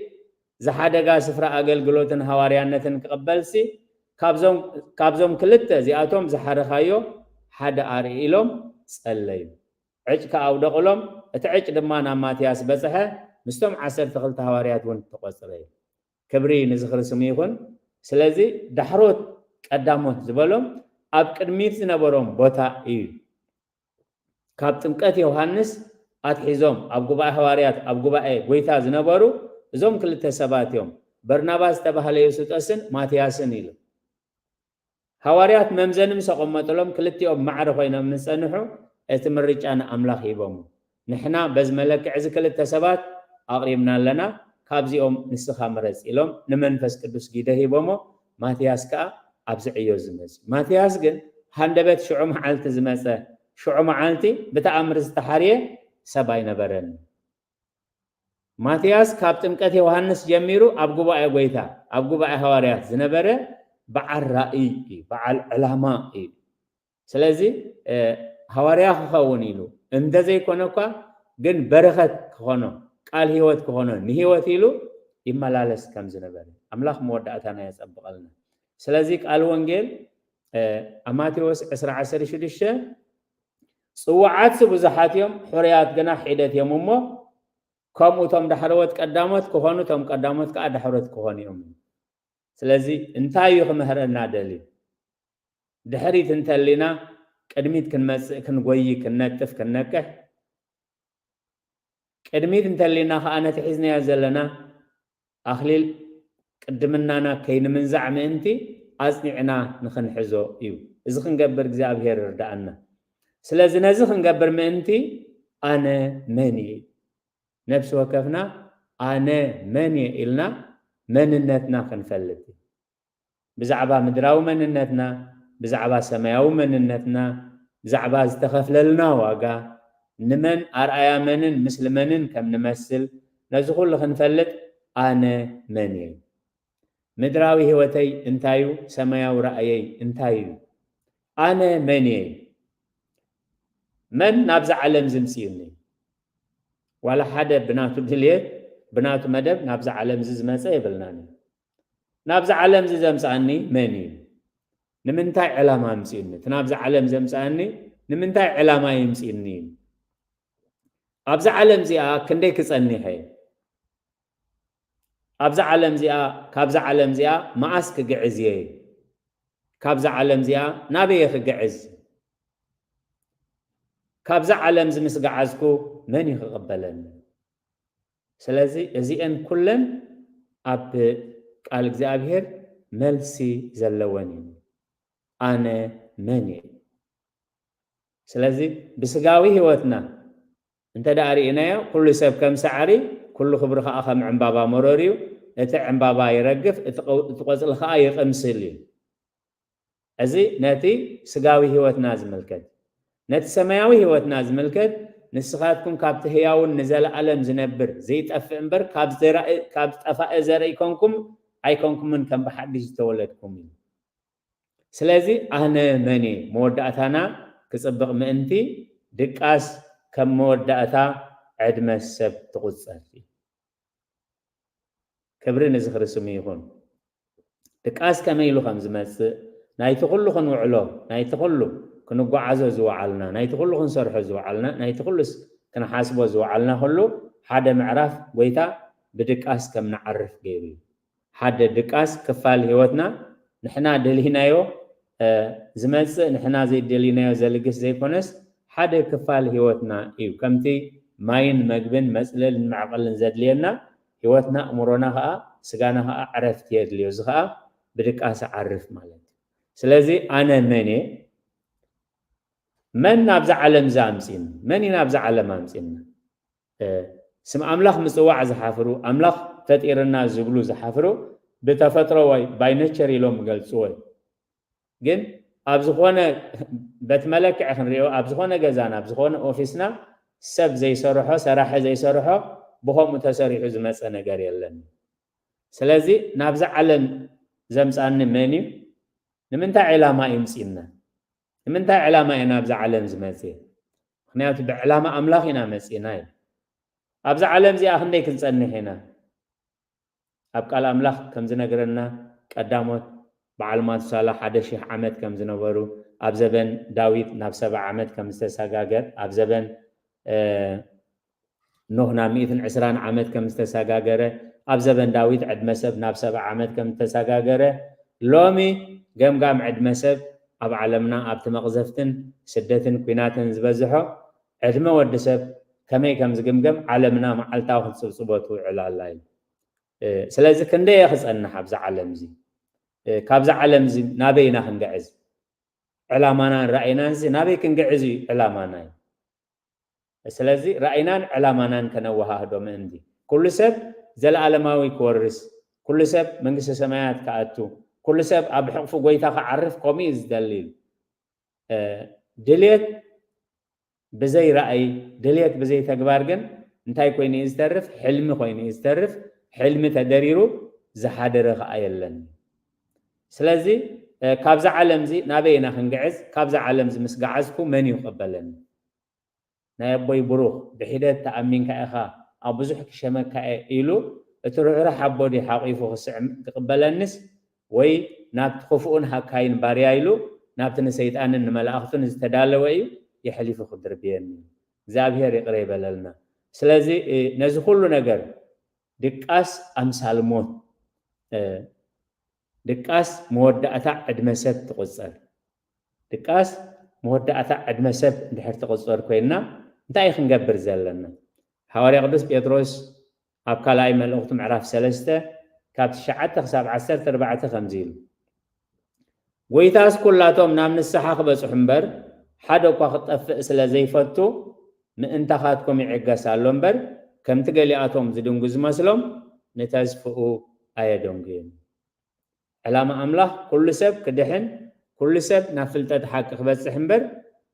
ዝሓደጋ ስፍራ ኣገልግሎትን ሃዋርያነትን ክቕበልሲ ካብዞም ክልተ እዚኣቶም ዝሓረኻዮ ሓደ ኣርኢ ኢሎም ጸለዩ። ዕጭ ከኣ ኣውደቕሎም፣ እቲ ዕጭ ድማ ናብ ማትያስ በጽሐ፣ ምስቶም ዓሰርተ ክልተ ሃዋርያት እውን ተቖጽረ እዩ። ክብሪ ንዝኽሪ ስሙ ይኹን። ስለዚ ዳሕሮት ቀዳሞት ዝበሎም ኣብ ቅድሚት ዝነበሮም ቦታ እዩ። ካብ ጥምቀት ዮሃንስ ኣትሒዞም ኣብ ጉባኤ ሃዋርያት ኣብ ጉባኤ ጎይታ ዝነበሩ እዞም ክልተ ሰባት እዮም። በርናባስ ዝተባህለ ዮስጦስን ማትያስን ኢሉ። ሃዋርያት መምዘኒ ምስ ኣቐመጥሎም ክልቲኦም ማዕረ ኮይኖም ምስ ጸንሑ እቲ ምርጫ ንኣምላኽ ሂቦም። ንሕና በዚ መለክዕ እዚ ክልተ ሰባት ኣቕሪብና ኣለና፣ ካብዚኦም ንስኻ ምረጽ ኢሎም ንመንፈስ ቅዱስ ግደ ሂቦሞ። ማትያስ ከኣ ኣብዚ ዕዮ ዝመጽ። ማትያስ ግን ሃንደበት ሽዑ መዓልቲ ዝመጸ ሽዑ መዓልቲ ብተኣምር ዝተሓርየ ሰብ ኣይነበረን። ማትያስ ካብ ጥምቀት ዮሃንስ ጀሚሩ ኣብ ጉባኤ ጎይታ ኣብ ጉባኤ ሃዋርያት ዝነበረ በዓል ራእይ እዩ፣ በዓል ዕላማ እዩ። ስለዚ ሃዋርያ ክኸውን ኢሉ እንተዘይኮነ እኳ ግን በረኸት ክኾኖ ቃል ህይወት ክኾኖ ንህይወት ኢሉ ይመላለስ ከም ዝነበረ ኣምላኽ መወዳእታና የጸብቐልና። ስለዚ ቃል ወንጌል ኣብ ማቴዎስ ዕስራ ዓሰርተ ሽዱሽተ ጽዋዓትሲ ብዙሓት እዮም፣ ሕሩያት ግና ሒደት እዮም እሞ ከምኡ እቶም ዳሕረዎት ቀዳሞት ክኾኑ እቶም ቀዳሞት ከዓ ዳሕሮት ክኾኑ እዮም። ስለዚ እንታይ እዩ ክምህረና ደልዩ? ድሕሪት እንተሊና ቅድሚት ክንመጽእ ክንጎይ ክንነጥፍ ክንነቅሕ ቅድሚት እንተሊና ከዓ ነቲ ሒዝናዮ ዘለና ኣኽሊል ቅድምናና ከይንምንዛዕ ምእንቲ ኣጽኒዕና ንኽንሕዞ እዩ። እዚ ክንገብር እግዚኣብሔር ይርድኣና። ስለዚ ነዚ ክንገብር ምእንቲ ኣነ መን እየ? ነፍሲ ወከፍና ኣነ መን እየ ኢልና መንነትና ክንፈልጥ እዩ። ብዛዕባ ምድራዊ መንነትና፣ ብዛዕባ ሰማያዊ መንነትና፣ ብዛዕባ ዝተኸፍለልና ዋጋ፣ ንመን ኣርኣያ መንን ምስሊ መንን ከም ንመስል፣ ነዚ ኩሉ ክንፈልጥ ኣነ መን እየ? ምድራዊ ህይወተይ እንታይ እዩ? ሰማያዊ ራእየይ እንታይ እዩ? ኣነ መን እየ? መን ናብዛ ዓለም ዝምፅእኒ? ዋላ ሓደ ብናቱ ድልየት፣ ብናቱ መደብ ናብዛ ዓለም እዚ ዝመፀ የብልናን እዩ። ናብዛ ዓለም እዚ ዘምፅኣኒ መን እዩ? ንምንታይ ዕላማ ኣምፅኡኒ? እቲ ናብዛ ዓለም ዘምፅኣኒ ንምንታይ ዕላማ የምፅእኒ እዩ? ኣብዛ ዓለም እዚኣ ክንደይ ክፀኒሐ? ኣብዛ ዓለም እዚኣ፣ ካብዛ ዓለም እዚኣ መኣስ ክግዕዝ እየ? ካብዛ ዓለም እዚኣ ናበየ ክግዕዝ? ካብዛ ዓለም እዚ ምስ ገዓዝኩ መን እዩ ክቕበለኒ? ስለዚ እዚአን ኩለን ኣብ ቃል እግዚኣብሔር መልሲ ዘለወን እዩ። ኣነ መን እየ? ስለዚ ብስጋዊ ህይወትና እንተ ደኣ ርኢናዮ፣ ኩሉ ሰብ ከም ሳዕሪ፣ ኩሉ ክብሪ ከኣ ከም ዕምባባ መሮር እዩ። እቲ ዕምባባ ይረግፍ፣ እቲ ቀው-፣ እቲ ቆጽሊ ከኣ ይቕምስል እዩ። እዚ ነቲ ስጋዊ ህይወትና ዝምልከት። ነቲ ሰማያዊ ህይወትና ዝምልከት፣ ንስኻትኩም ካብቲ ህያውን ንዘለኣለም ዝነብር ዘይጠፍእ እምበር፣ ካብ ዘራእ-፣ ካብ ጠፋኢ ዘርኢ ኣይኮንኩም፣ ኣይኮንኩምን ከም ብሓድሽ ዝተወለድኩም እዩ። ስለዚ ኣነ መን እየ? መወዳእታና ክጽብቕ ምእንቲ ድቃስ ከም መወዳእታ ዕድመ ሰብ ትቑጸር እዩ። ክብሪ ንዝኽሪ ስሙ ይኹን። ድቃስ ከመይ ኢሉ ከም ዝመጽእ፣ ናይቲ ኩሉ ክንውዕሎ፣ ናይቲ ኩሉ ክንጓዓዞ ዝወዓልና፣ ናይቲ ኩሉ ክንሰርሖ ዝወዓልና፣ ናይቲ ኩሉስ ክንሓስቦ ዝወዓልና ኩሉ ሓደ ምዕራፍ ጎይታ ብድቃስ ከም ንዓርፍ ገይሩ እዩ። ሓደ ድቃስ ክፋል ህይወትና ንሕና ደሊናዮ፣ እ፣ ዝመጽእ ንሕና ዘይደሊናዮ ዘልግስ ዘይኮነስ ሓደ ክፋል ህይወትና እዩ። ከምቲ ማይን መግብን መጽለልን መዕቐልን ዘድልየና ህይወትና፣ እምሮና ከኣ ስጋና ከኣ ዕረፍቲ የድልዮ። እዚ ከኣ ብድቃስ ዓርፍ ማለት እዩ። ስለዚ ኣነ መን እየ? መን ናብዛ ዓለም እዚ ኣምጺእኒ? መን እዩ ናብዛ ዓለም ኣምጺእና? እ፣ ስም ኣምላኽ ምጽዋዕ ዝሓፍሩ፣ ኣምላኽ ፈጢርና ዝብሉ ዝሓፍሩ፣ ብተፈጥሮ ወይ by nature ኢሎም ይገልጽዎ እዩ። ግን ኣብ ዝኾነ፣ በቲ መለክዒ ክንሪኦ፣ ኣብ ዝኾነ ገዛና፣ ኣብ ዝኾነ ኦፊስና ሰብ ዘይሰርሖ፣ ሰራሒ ዘይሰርሖ፣ ብኸምኡ ተሰሪሑ ዝመጸ ነገር የለን። ስለዚ ናብዛ ዓለም ዘምጻኒ መን እዩ? ንምንታይ ዕላማ እዩ ምጺእና? ንምንታይ ዕላማ እየ ናብዛ ዓለም ዝመጽእ? ምኽንያቱ ብዕላማ ኣምላኽ ኢና መጺእና እዩ። ኣብዛ ዓለም እዚኣ ክንደይ ክንጸንሕ ኢና? ኣብ ቃል ኣምላኽ ከም ዝነግረና፣ ቀዳሞት በዓል ማቱሳላ ሓደ ሺሕ ዓመት ከም ዝነበሩ፣ ኣብ ዘበን ዳዊት ናብ ሰብዓ ዓመት ከም ዝተሰጋገር፣ ኣብ ዘበን፣ እ፣ ኖህ ናብ ሚእትን ዕስራን ዓመት ከም ዝተሰጋገረ፣ ኣብ ዘበን ዳዊት ዕድመ ሰብ ናብ ሰብዓ ዓመት ከም ዝተሰጋገረ፣ ሎሚ ገምጋም ዕድመ ሰብ ኣብ ዓለምና ኣብቲ መቕዘፍትን ስደትን ኲናትን ዝበዝሖ ዕድመ ወዲ ሰብ ከመይ ከም ዝግምገም ዓለምና መዓልታዊ ክትጽብጽቦ ትውዕል ኣላ እዩ። እ፣ ስለዚ ክንደይ እየ ክጸንሕ ኣብዛ ዓለም እዚ? እ፣ ካብዛ ዓለም እዚ ናበይ ኢና ክንግዕዝ? ዕላማናን ራእይናን እዚ ናበይ ክንግዕዝ እዩ ዕላማና እዩ። ስለዚ ራእይናን ዕላማናን ከነወሃህዶ ምእንቲ፣ ኩሉ ሰብ ዘለኣለማዊ ክወርስ፣ ኩሉ ሰብ መንግስተ ሰማያት ክኣቱ፣ ኩሉ ሰብ ኣብ ሕቕፉ ጎይታ ክዓርፍ ከምኡ እዩ ዝደሊ። እ፣ ድልየት ብዘይ ራእይ፣ ድልየት ብዘይ ተግባር ግን እንታይ ኮይኑ እዩ ዝተርፍ? ሕልሚ ኮይኑ እዩ ዝተርፍ። ሕልሚ ተደሪሩ ዝሓደረ ከኣ የለን። ስለዚ፣ እ፣ ካብዛ ዓለም እዚ ናበይ ኢና ክንግዕዝ? ካብዛ ዓለም እዚ ምስ ገዓዝኩ መን እዩ ክቕበለኒ? ናይ ኣቦይ ብሩኽ ብሒደት ተኣሚንካ ኢኻ፣ ኣብ ብዙሕ ክሸመካ እየ ኢሉ፣ እቲ ርሕሩሕ ኣቦ ድዩ ሓቒፉ ክስዕም ክቕበለንስ፣ ወይ ናብቲ ክፉእን ሃካይን ባርያ ኢሉ ናብቲ ንሰይጣንን ንመላእኽቱን ዝተዳለወ እዩ የሕሊፉ ክድርብየኒ? እግዚኣብሔር ይቕረ ይበለልና። ስለዚ፣ እ፣ ነዚ ኩሉ ነገር ድቃስ ኣምሳል ሞት፣ እ፣ ድቃስ መወዳእታ ዕድመ ሰብ ትቑጸር። ድቃስ መወዳእታ ዕድመ ሰብ እንድሕር ትቑጸር ኮይና፣ እንታይ እዩ ክንገብር ዘለና? ሃዋርያ ቅዱስ ጴጥሮስ ኣብ ካልኣይ መልእኽቱ ምዕራፍ ሰለስተ ካብ ትሽዓተ ክሳብ ዓሰርተ ኣርባዕተ ከምዚ ኢሉ፣ ጎይታስ ኩላቶም ናብ ንስሓ ክበጽሑ እምበር፣ ሓደ እኳ ክጠፍእ ስለ ዘይፈቱ፣ ምእንታኻትኩም ይዕገስ ኣሎ እምበር፣ ከምቲ ገሊኣቶም ዝድንጉ ዝመስሎም፣ ንተስፍኡ ኣየደንጉዩን። ዕላማ ኣምላኽ ኩሉ ሰብ ክድሕን፣ ኩሉ ሰብ ናብ ፍልጠት ሓቂ ክበጽሕ እምበር፣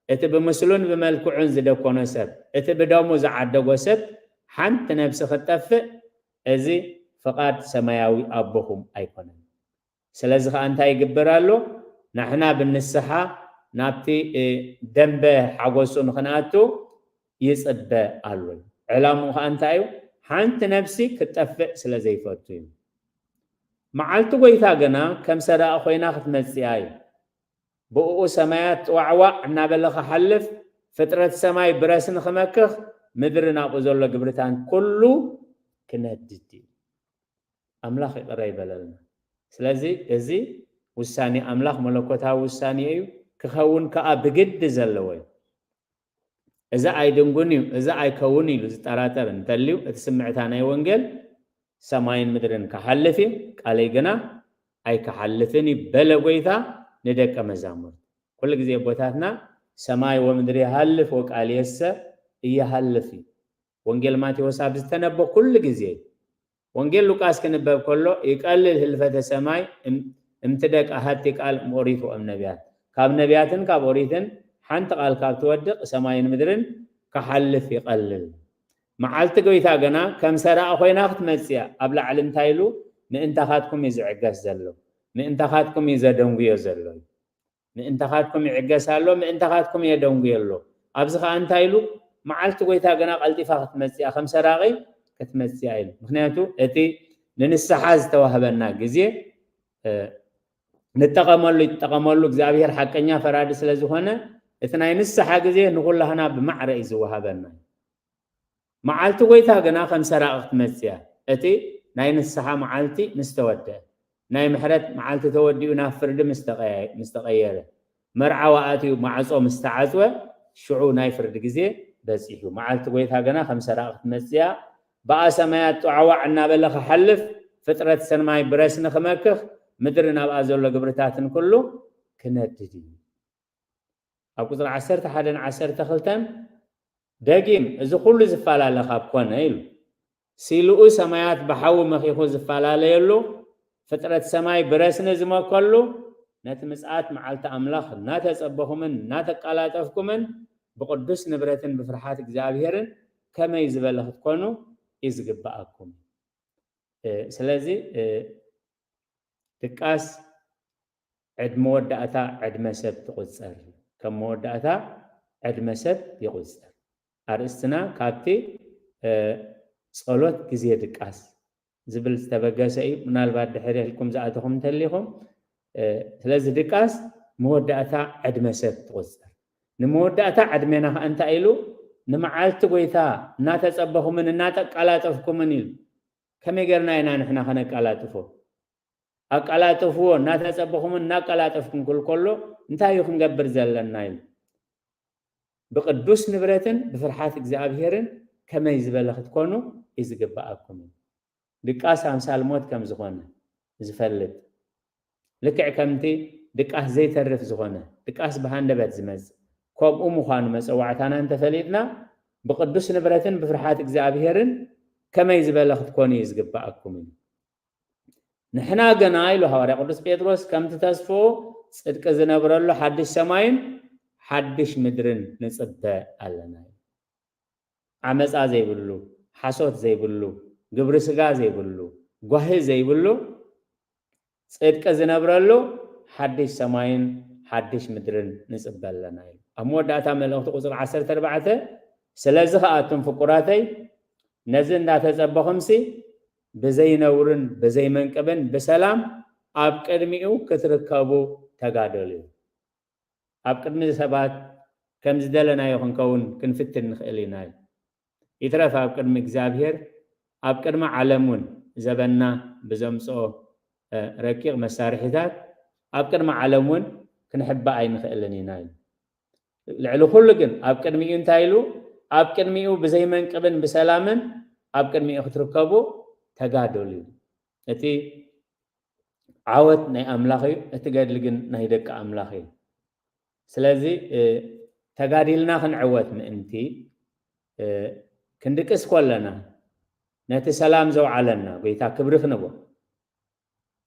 እቲ ብምስሉን ብመልክዑን ዝደኮኖ ሰብ፣ እቲ ብደሙ ዝዓደጎ ሰብ ሓንቲ ነብሲ ክትጠፍእ፣ እዚ ፍቓድ ሰማያዊ ኣቦኹም ኣይኮነን። ስለዚ ኸኣ እንታይ ይግበር ኣሎ? ንሕና ብንስሓ ናብቲ፣ እ፣ ደንበ ሓጎሱ ንኽንኣቱ ይጽበ ኣሎ። ዕላምኡ ኸኣ እንታይ እዩ? ሓንቲ ነብሲ ክትጠፍእ ስለ ዘይፈቱ እዩ። መዓልቲ ጐይታ ግና ከም ሰራቒ ኾይና ክትመጽእ እያ እዩ። ብእኡ ሰማያት ጥዋዕዋዕ እናበለ ክሓልፍ፣ ፍጥረት ሰማይ ብረስኒ ክመክኽ፣ ምድርን ኣብኡ ዘሎ ግብርታን ኩሉ ክነድድ እዩ። ኣምላኽ ይቕረ ይበለልና። ስለዚ እዚ ውሳኔ ኣምላኽ መለኮታዊ ውሳኔ እዩ፣ ክኸውን ከኣ ብግዲ ዘለዎ እዩ። እዚ ኣይድንጉን እዩ፣ እዚ ኣይከውን ኢሉ ዝጠራጠር እንተልዩ፣ እቲ ስምዕታ ናይ ወንጌል ሰማይን ምድርን ክሓልፍ እዩ፣ ቃለይ ግና ኣይክሓልፍን እዩ በለ ጐይታ ንደቀ መዛሙርቱ። ኩሉ ግዜ ኣቦታትና ሰማይ ወምድሪ ይሃልፍ ወቃልየሰ እየሃልፍ እዩ። ወንጌል ማቴዎስ ኣብ ዝተነበ ኩሉ ግዜ፣ ወንጌል ሉቃስ ክንበብ ከሎ ይቀልል ህልፈተ ሰማይ እም-፣ እምትደቅ ኣሃቲ ቃል እምኦሪት ወእም ነቢያት፣ ካብ ነቢያትን ካብ ኦሪትን ሓንቲ ቃል ካብ ትወድቕ ሰማይን ምድርን ክሓልፍ ይቐልል። መዓልቲ ጎይታ ግና ከም ሰራቒ ኮይና ክትመጽእ እያ። ኣብ ላዕሊ እንታይ ኢሉ? ምእንታኻትኩም እዩ ዝዕገስ ዘሎ፣ ምእንታኻትኩም እዩ ዘደንጉዮ ዘሎ። ምእንታኻትኩም ይዕገስ ኣሎ፣ ምእንታኻትኩም የደንጉዮ ኣሎ። ኣብዚ ኸኣ እንታይ ኢሉ? መዓልቲ ጎይታ ግና ቀልጢፋ ክትመጽእ እያ፣ ከም ሰራቒ ክትመጽእ እያ ኢሉ። ምኽንያቱ እቲ ንንስሓ ዝተዋህበና ግዜ፣ እ፣ ንጠቐመሉ፣ ይጠቐመሉ። እግዚኣብሔር ሓቀኛ ፈራዲ ስለ ዝኾነ፣ እቲ ናይ ንስሓ ግዜ ንኹላህና ብማዕረ እዩ ዝወሃበና። መዓልቲ ጎይታ ግና ከም ሰራቒ ክትመጽእ እያ። እቲ ናይ ንስሓ መዓልቲ ምስ ተወድአ፣ ናይ ምሕረት መዓልቲ ተወዲኡ ናብ ፍርዲ ምስ ተቐየ-፣ ምስ ተቐየረ፣ መርዓዊ ኣትዩ ማዕጾ ምስ ተዓጽወ፣ ሽዑ ናይ ፍርዲ ግዜ በጺሑ። መዓልቲ ጎይታ ግና ከም ሰራቒ ክትመጽእ እያ። ብኣ ሰማያት ጧዕዋዕ እናበለ ክሓልፍ፣ ፍጥረት ሰማይ ብረስኒ ክመክኽ፣ ምድሪ ናብኣ ዘሎ ግብርታትን ኩሉ ክነድድ እዩ። ኣብ ቁጽሪ ዓሰርተ ሓደን ዓሰርተ ክልተን ደጊም፣ እዚ ኩሉ ዝፈላለ ካብ ኮነ ኢሉ፣ ሲልኡ ሰማያት ብሓዊ መኺኹ ዝፈላለየሉ፣ ፍጥረት ሰማይ ብረስኒ ዝመከሉ፣ ነቲ ምጽኣት መዓልቲ ኣምላኽ እናተጸበኹምን እናተቃላጠፍኩምን ብቕዱስ ንብረትን ብፍርሓት እግዚኣብሔርን ከመይ ዝበለ ክትኮኑ እዩ ዝግብኣኩም። እ፣ ስለዚ፣ እ፣ ድቃስ ዕድ-፣ መወዳእታ ዕድመ ሰብ ትቑጸር። ከም መወዳእታ ዕድመ ሰብ ይቑጸር። ኣርእስትና ካብቲ፣ እ፣ ጸሎት ግዜ ድቃስ ዝብል ዝተበገሰ እዩ። ምናልባት ድሕር ኢልኩም ዝኣተኹም እንተሊኹም፣ እ፣ ስለዚ ድቃስ መወዳእታ ዕድመ ሰብ ትቑጸር። ንመወዳእታ ዕድሜና ኸኣ እንታይ ኢሉ? ንመዓልቲ ጎይታ እናተጸበኹምን እናተቃላጠፍኩምን ኢሉ። ከመይ ጌርና ኢና ንሕና ኸነቃላጥፎ? ኣቀላጥፍዎ፣ እናተጸበኹምን እናቀላጠፍኩን ክብል ከሎ፣ እንታይ እዩ ክንገብር ዘለና ኢሉ? ብቕዱስ ንብረትን ብፍርሓት እግዚኣብሔርን ከመይ ዝበለ ክትኮኑ እዩ ዝግብኣኩም። ድቃስ ኣምሳል ሞት ከም ዝኾነ ዝፈልጥ፣ ልክዕ ከምቲ ድቃስ ዘይተርፍ ዝኾነ፣ ድቃስ ብሃንደበት ዝመጽእ፣ ከምኡ ምዃኑ መጸዋዕታና እንተፈሊጥና፣ ብቕዱስ ንብረትን ብፍርሓት እግዚኣብሔርን ከመይ ዝበለ ክትኮኑ እዩ ዝግብኣኩም እዩ። ንሕና ግና፣ ኢሉ ሃዋርያ ቅዱስ ጴጥሮስ፣ ከምቲ ተስፍኡ ጽድቂ ዝነብረሉ ሓድሽ ሰማይን ሓድሽ ምድርን ንጽበ ኣለና። ዓመጻ ዘይብሉ፣ ሓሶት ዘይብሉ፣ ግብሪ ስጋ ዘይብሉ፣ ጓሂ ዘይብሉ፣ ጽድቂ ዝነብረሉ ሓድሽ ሰማይን ሓድሽ ምድርን ንጽበ ኣለና ኢሉ። ኣብ መወዳእታ መልእኽቲ ቁጽሪ ዓሰርተ ኣርባዕተ፣ ስለዚ ኸኣ ኣቱም ፍቁራተይ፣ ነዚ እንዳተጸበኹምሲ፣ ብዘይነውርን ብዘይመንቅብን ብሰላም ኣብ ቅድሚኡ ክትርከቡ ተጋደሉ። ኣብ ቅድሚ ሰባት ከም ዝደለናዮ ክንከውን ክንፍትን ንኽእል ኢና። ይትረፍ ኣብ ቅድሚ እግዚኣብሔር፣ ኣብ ቅድሚ ዓለም እውን ዘበንና ብዘምጽኦ፣ እ፣ ረቂቕ መሳርሒታት ኣብ ቅድሚ ዓለም እውን ክንሕባእ ኣይንኽእልን ኢና ኢሉ። ልዕሊ ኩሉ ግን ኣብ ቅድሚኡ እንታይ ኢሉ? ኣብ ቅድሚኡ ብዘይመንቅብን ብሰላምን ኣብ ቅድሚኡ ክትርከቡ ተጋደሉ ኢሉ። እቲ ዓወት ናይ ኣምላኽ እዩ፣ እቲ ገድሊ ግን ናይ ደቂ ኣምላኽ እዩ። ስለዚ፣ እ፣ ተጋዲልና ክንዕወት ምእንቲ፣ እ፣ ክንድቅስ ከለና ነቲ ሰላም ዘውዓለና ጎይታ ክብሪ ክንቦ።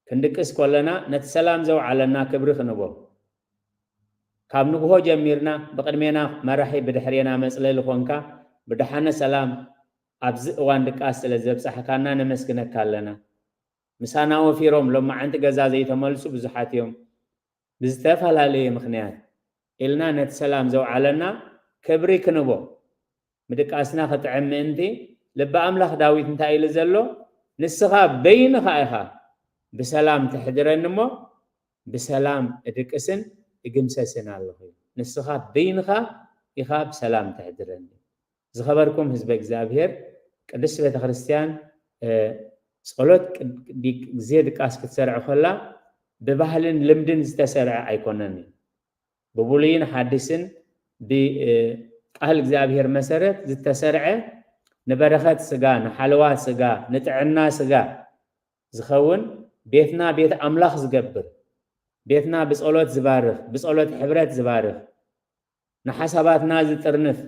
ክንድቅስ ከለና ነቲ ሰላም ዘውዓለና ክብሪ ክንቦ። ካብ ንግሆ ጀሚርና ብቕድሜና መራሒ ብድሕሬና መጽለሊ ኾንካ ብደሓነ ሰላም ኣብዚ እዋን ድቃስ ስለ ዘብጻሕካና ነመስግነካ ኣለና። ምሳና ወፊሮም ሎማዓንቲ ገዛ ዘይተመልሱ ብዙሓት እዮም። ብዝተፈላለየ ምኽንያት ኢልና ነቲ ሰላም ዘውዓለና ክብሪ ክንቦ። ምድቃስና ክጥዕም ምእንቲ ልቢ ኣምላኽ ዳዊት እንታይ ኢሉ ዘሎ? ንስኻ በይንኻ ኢኻ ብሰላም ተሕድረኒ እሞ ብሰላም እድቅስን እግምሰስን ኣለኹ። ንስኻ በይንኻ ኢኻ ብሰላም ተሕድረኒ። ዝኸበርኩም ህዝበ እግዚኣብሔር፣ ቅድስት ቤተ ክርስቲያን ጸሎት ግዜ ድቃስ ክትሰርዕ ከላ ብባህልን ልምድን ዝተሰርዐ ኣይኮነን። ብብሉይን ሓዲስን ብቃል እግዚኣብሔር መሰረት ዝተሰርዐ ንበረኸት ስጋ፣ ንሓለዋ ስጋ፣ ንጥዕና ስጋ ዝኸውን ቤትና ቤት ኣምላኽ ዝገብር፣ ቤትና ብጸሎት ዝባርኽ፣ ብጸሎት ሕብረት ዝባርኽ፣ ንሓሳባትና ዝጥርንፍ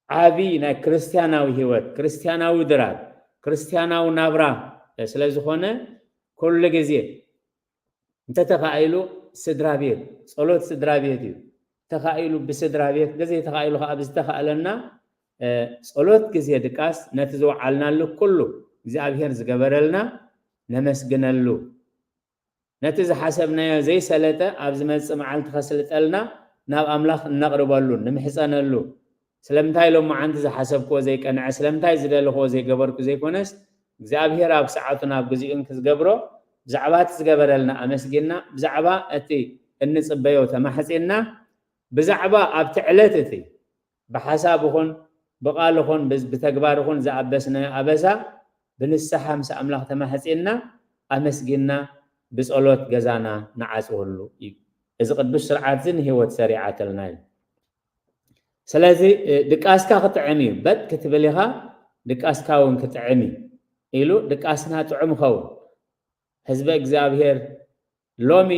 ዓቢ ናይ ክርስትያናዊ ህይወት፣ ክርስትያናዊ ድራር፣ ክርስትያናዊ ናብራ ስለ ዝኾነ ኩሉ ግዜ እንተተኻኢሉ ስድራ ቤት፣ ጸሎት ስድራ ቤት እዩ። ተኻኢሉ ብስድራ ቤት፣ ገዘይ ተኻኢሉ ከዓ ብዝተኻእለና ጸሎት ግዜ ድቃስ ነቲ ዝወዓልናሉ ኩሉ እግዚኣብሔር ዝገበረልና ነመስግነሉ። ነቲ ዝሓሰብናዮ ዘይሰለጠ ኣብ ዝመጽእ መዓልቲ ከስልጠልና ናብ ኣምላኽ እነቕርበሉ፣ ንምሕጸነሉ። ስለምንታይ ሎማዓንቲ ዝሓሰብክዎ ዘይቀንዐ፣ ስለምንታይ ዝደለኽዎ ዘይገበርኩ ዘይኮነስ እግዚኣብሔር ኣብ ሰዓቱ ናብ ግዜኡ እንክዝገብሮ ብዛዕባ እቲ ዝገበረልና ኣመስጊንና፣ ብዛዕባ እቲ እንጽበዮ ተማሕጺንና፣ ብዛዕባ ኣብቲ ዕለት እቲ ብሓሳብ ይኹን ብቓል ይኹን ብተግባር ይኹን ዝኣበስናዮ ኣበሳ ብንስሓ ምስ ኣምላኽ ተማሕጺንና ኣመስጊንና ብጸሎት ገዛና ንዓጽወሉ እዩ። እዚ ቅዱስ ስርዓት እዚ ንህይወት ሰሪዓተልና እዩ። ስለዚ ድቃስካ ክጥዕም እዩ በጥ ክትብል ኢኻ፣ ድቃስካ እውን ክጥዕም እዩ ኢሉ ድቃስና ጥዑም ኸውን። ህዝበ እግዚኣብሔር ሎሚ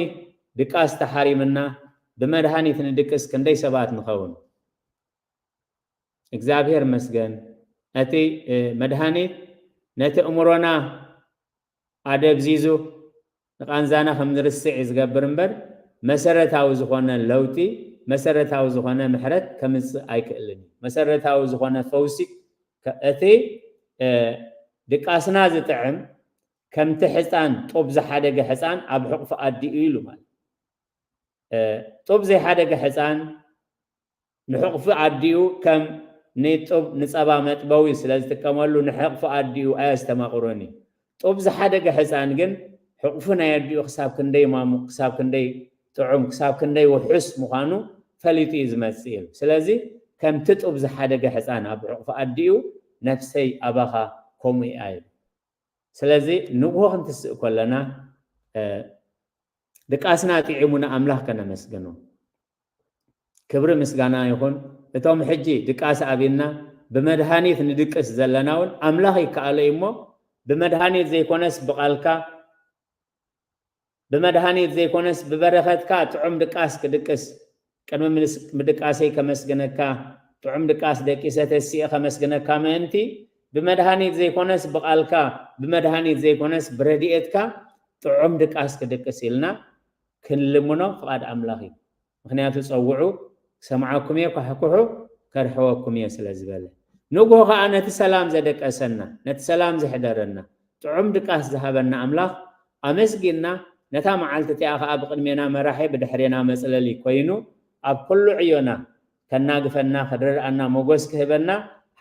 ድቃስ ተሓሪምና ብመድሃኒት ንድቅስ ክንደይ ሰባት ንኸውን? እግዚኣብሔር መስገን። እቲ መድሃኒት ነቲ እምሮና ኣደብዚዙ ንቃንዛና ከም ንርስዕ እዩ ዝገብር እምበር መሰረታዊ ዝኾነ ለውጢ፣ መሰረታዊ ዝኾነ ምሕረት ከምጽእ ኣይክእልን እዩ። መሰረታዊ ዝኾነ ፈውሲ እቲ ድቃስና ዝጥዕም ከምቲ ሕፃን ጡብ ዝሓደገ ሕፃን ኣብ ሕቑፉ ኣዲኡ ኢሉ ማለት። ጡብ ዘይሓደገ ሕፃን ንሕቑፉ ኣዲኡ ከም ንጡብ ንጸባ መጥበዊ ስለ ዝጥቀመሉ ንሕቕፉ ኣዲኡ ኣየስተማቕሮን እዩ። ጡብ ዝሓደገ ሕፃን ግን ሕቑፉ ናይ ኣዲኡ ክሳብ ክንደይ ማሙቕ፣ ክሳብ ክንደይ ጥዑም፣ ክሳብ ክንደይ ውሑስ ምዃኑ ፈሊጡ እዩ ዝመጽእ ኢሉ። ስለዚ ከምቲ ጡብ ዝሓደገ ሕፃን ኣብ ሕቑፉ ኣዲኡ ነፍሰይ ኣባኻ ከምኡ እያ ኢሉ። ስለዚ ንግሆ ክንትስእ ከለና ድቃስና ጥዒሙ ንኣምላኽ ከነመስግኖ። ክብሪ ምስጋና ይኹን። እቶም ሕጂ ድቃስ ኣብና ብመድሃኒት ንድቅስ ዘለና እውን ኣምላኽ ይከኣሎ እዩ እሞ ብመድሃኒት ዘይኮነስ ብቓልካ፣ ብመድሃኒት ዘይኮነስ ብበረኸትካ ጥዑም ድቃስ ክድቅስ ቅድሚ ምድቃሰይ ከመስግነካ፣ ጥዑም ድቃስ ደቂሰ ተሲኤ ከመስግነካ ምእንቲ ብመድሃኒት ዘይኮነስ ብቓልካ፣ ብመድሃኒት ዘይኮነስ ብረድኤትካ ጥዑም ድቃስ ክድቅስ ኢልና ክንልምኖ ፍቓድ ኣምላኽ እዩ። ምኽንያቱ ጸውዑ ክሰምዓኩም እየ፣ ኳሕኩሑ ከርሕወኩም እየ ስለ ዝበለ። ንግሆ ኸኣ ነቲ ሰላም ዘደቀሰና፣ ነቲ ሰላም ዘሕደረና፣ ጥዑም ድቃስ ዝሃበና ኣምላኽ ኣመስጊንና፣ ነታ መዓልቲ እቲኣ ኸኣ ብቕድሜና መራሒ ብድሕሬና መጽለሊ ኮይኑ ኣብ ኩሉ ዕዮና ከናግፈና፣ ከደርኣና፣ ሞጎስ ክህበና፣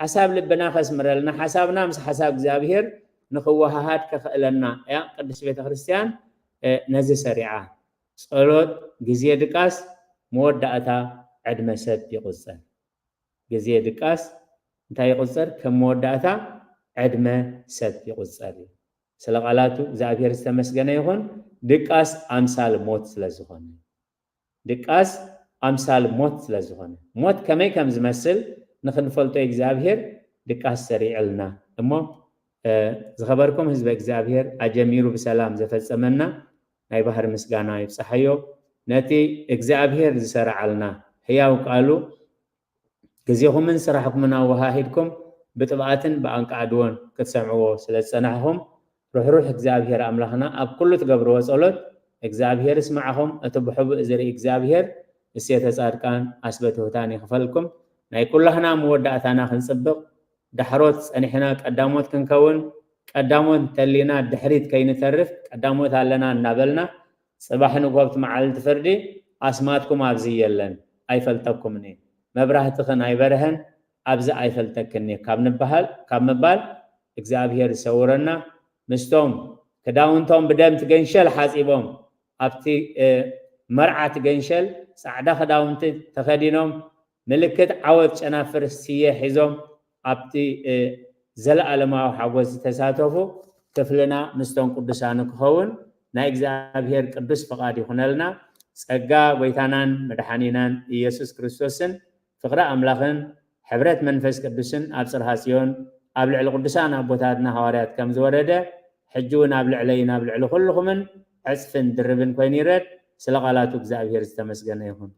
ሓሳብ ልብና ከስምረልና፣ ሓሳብና ምስ ሓሳብ እግዚኣብሔር ንኽወሃሃድ ከኽእለና እያ ቅድስት ቤተ ክርስቲያን ነዚ ሰሪዓ። ጸሎት ግዜ ድቃስ መወዳእታ ዕድመ ሰብ ይቑጸር። ግዜ ድቃስ እንታይ ይቑጸር? ከም መወዳእታ ዕድመ ሰብ ይቑጸር እዩ። ስለ ቃላቱ እግዚኣብሔር ዝተመስገነ ይኹን። ድቃስ ኣምሳል ሞት ስለ ዝኾነ፣ ድቃስ ኣምሳል ሞት ስለ ዝኾነ፣ ሞት ከመይ ከም ዝመስል ንኽንፈልጦ እግዚኣብሔር ድቃስ ሰሪዕልና። እሞ ዝኸበርኩም ህዝበ እግዚኣብሔር፣ ኣጀሚሩ ብሰላም ዘፈጸመና ናይ ባህሪ ምስጋና ይብጽሓዮ። ነቲ እግዚኣብሔር ዝሰረዓልና ህያው ቃሉ ግዜኹምን ስራሕኩምን ኣወሃሂድኩም ብጥብኣትን ብኣንቃዕድዎን ክትሰምዕዎ ስለ ዝጸናሕኹም፣ ርሕሩሕ እግዚኣብሔር ኣምላኽና ኣብ ኩሉ ትገብርዎ ጸሎት እግዚኣብሔር ይስማዕኹም። እቲ ብሕቡእ ዝርኢ እግዚኣብሔር እሴተ ጻድቃን ኣስበ ትሑታን ይኽፈልኩም። ናይ ኩላህና መወዳእታና ክንጽብቕ፣ ዳሕሮት ጸኒሕና ቀዳሞት ክንከውን፣ ቀዳሞት እንተሊና ድሕሪት ከይንተርፍ፣ ቀዳሞት ኣለና እናበልና፣ ጽባሕ ንግሆ ኣብቲ መዓልቲ ፍርዲ ኣስማትኩም ኣብዚ የለን፣ ኣይፈልጠኩምን እየ፣ መብራህትኽን ኣይበርሀን፣ ኣብዚ ኣይፈልጠክን እየ ካብ ንበሃል፣ ካብ ምባል እግዚኣብሔር ይሰውረና። ምስቶም ክዳውንቶም ብደም ትገንሸል ሓጺቦም ኣብቲ መርዓ ትገንሸል ጻዕዳ ክዳውንቲ ተኸዲኖም ምልክት ዓወት ጨናፍር ስየ ሒዞም ኣብቲ ዘለኣለማዊ ሓጎስ ዝተሳተፉ ክፍልና ምስቶም ቅዱሳን ክኸውን ናይ እግዚኣብሔር ቅዱስ ፍቓድ ይኹነልና። ጸጋ ጎይታናን መድሓኒናን ኢየሱስ ክርስቶስን ፍቕሪ ኣምላኽን ሕብረት መንፈስ ቅዱስን ኣብ ጽርሃ ጽዮን ኣብ ልዕሊ ቅዱሳን ኣቦታትና ሃዋርያት ከም ዝወረደ ሕጂ እውን ኣብ ልዕለይን ኣብ ልዕሊ ኩልኹምን ዕጽፍን ድርብን ኮይኑ ይረድ። ስለ ቃላቱ እግዚኣብሔር ዝተመስገነ ይኹን።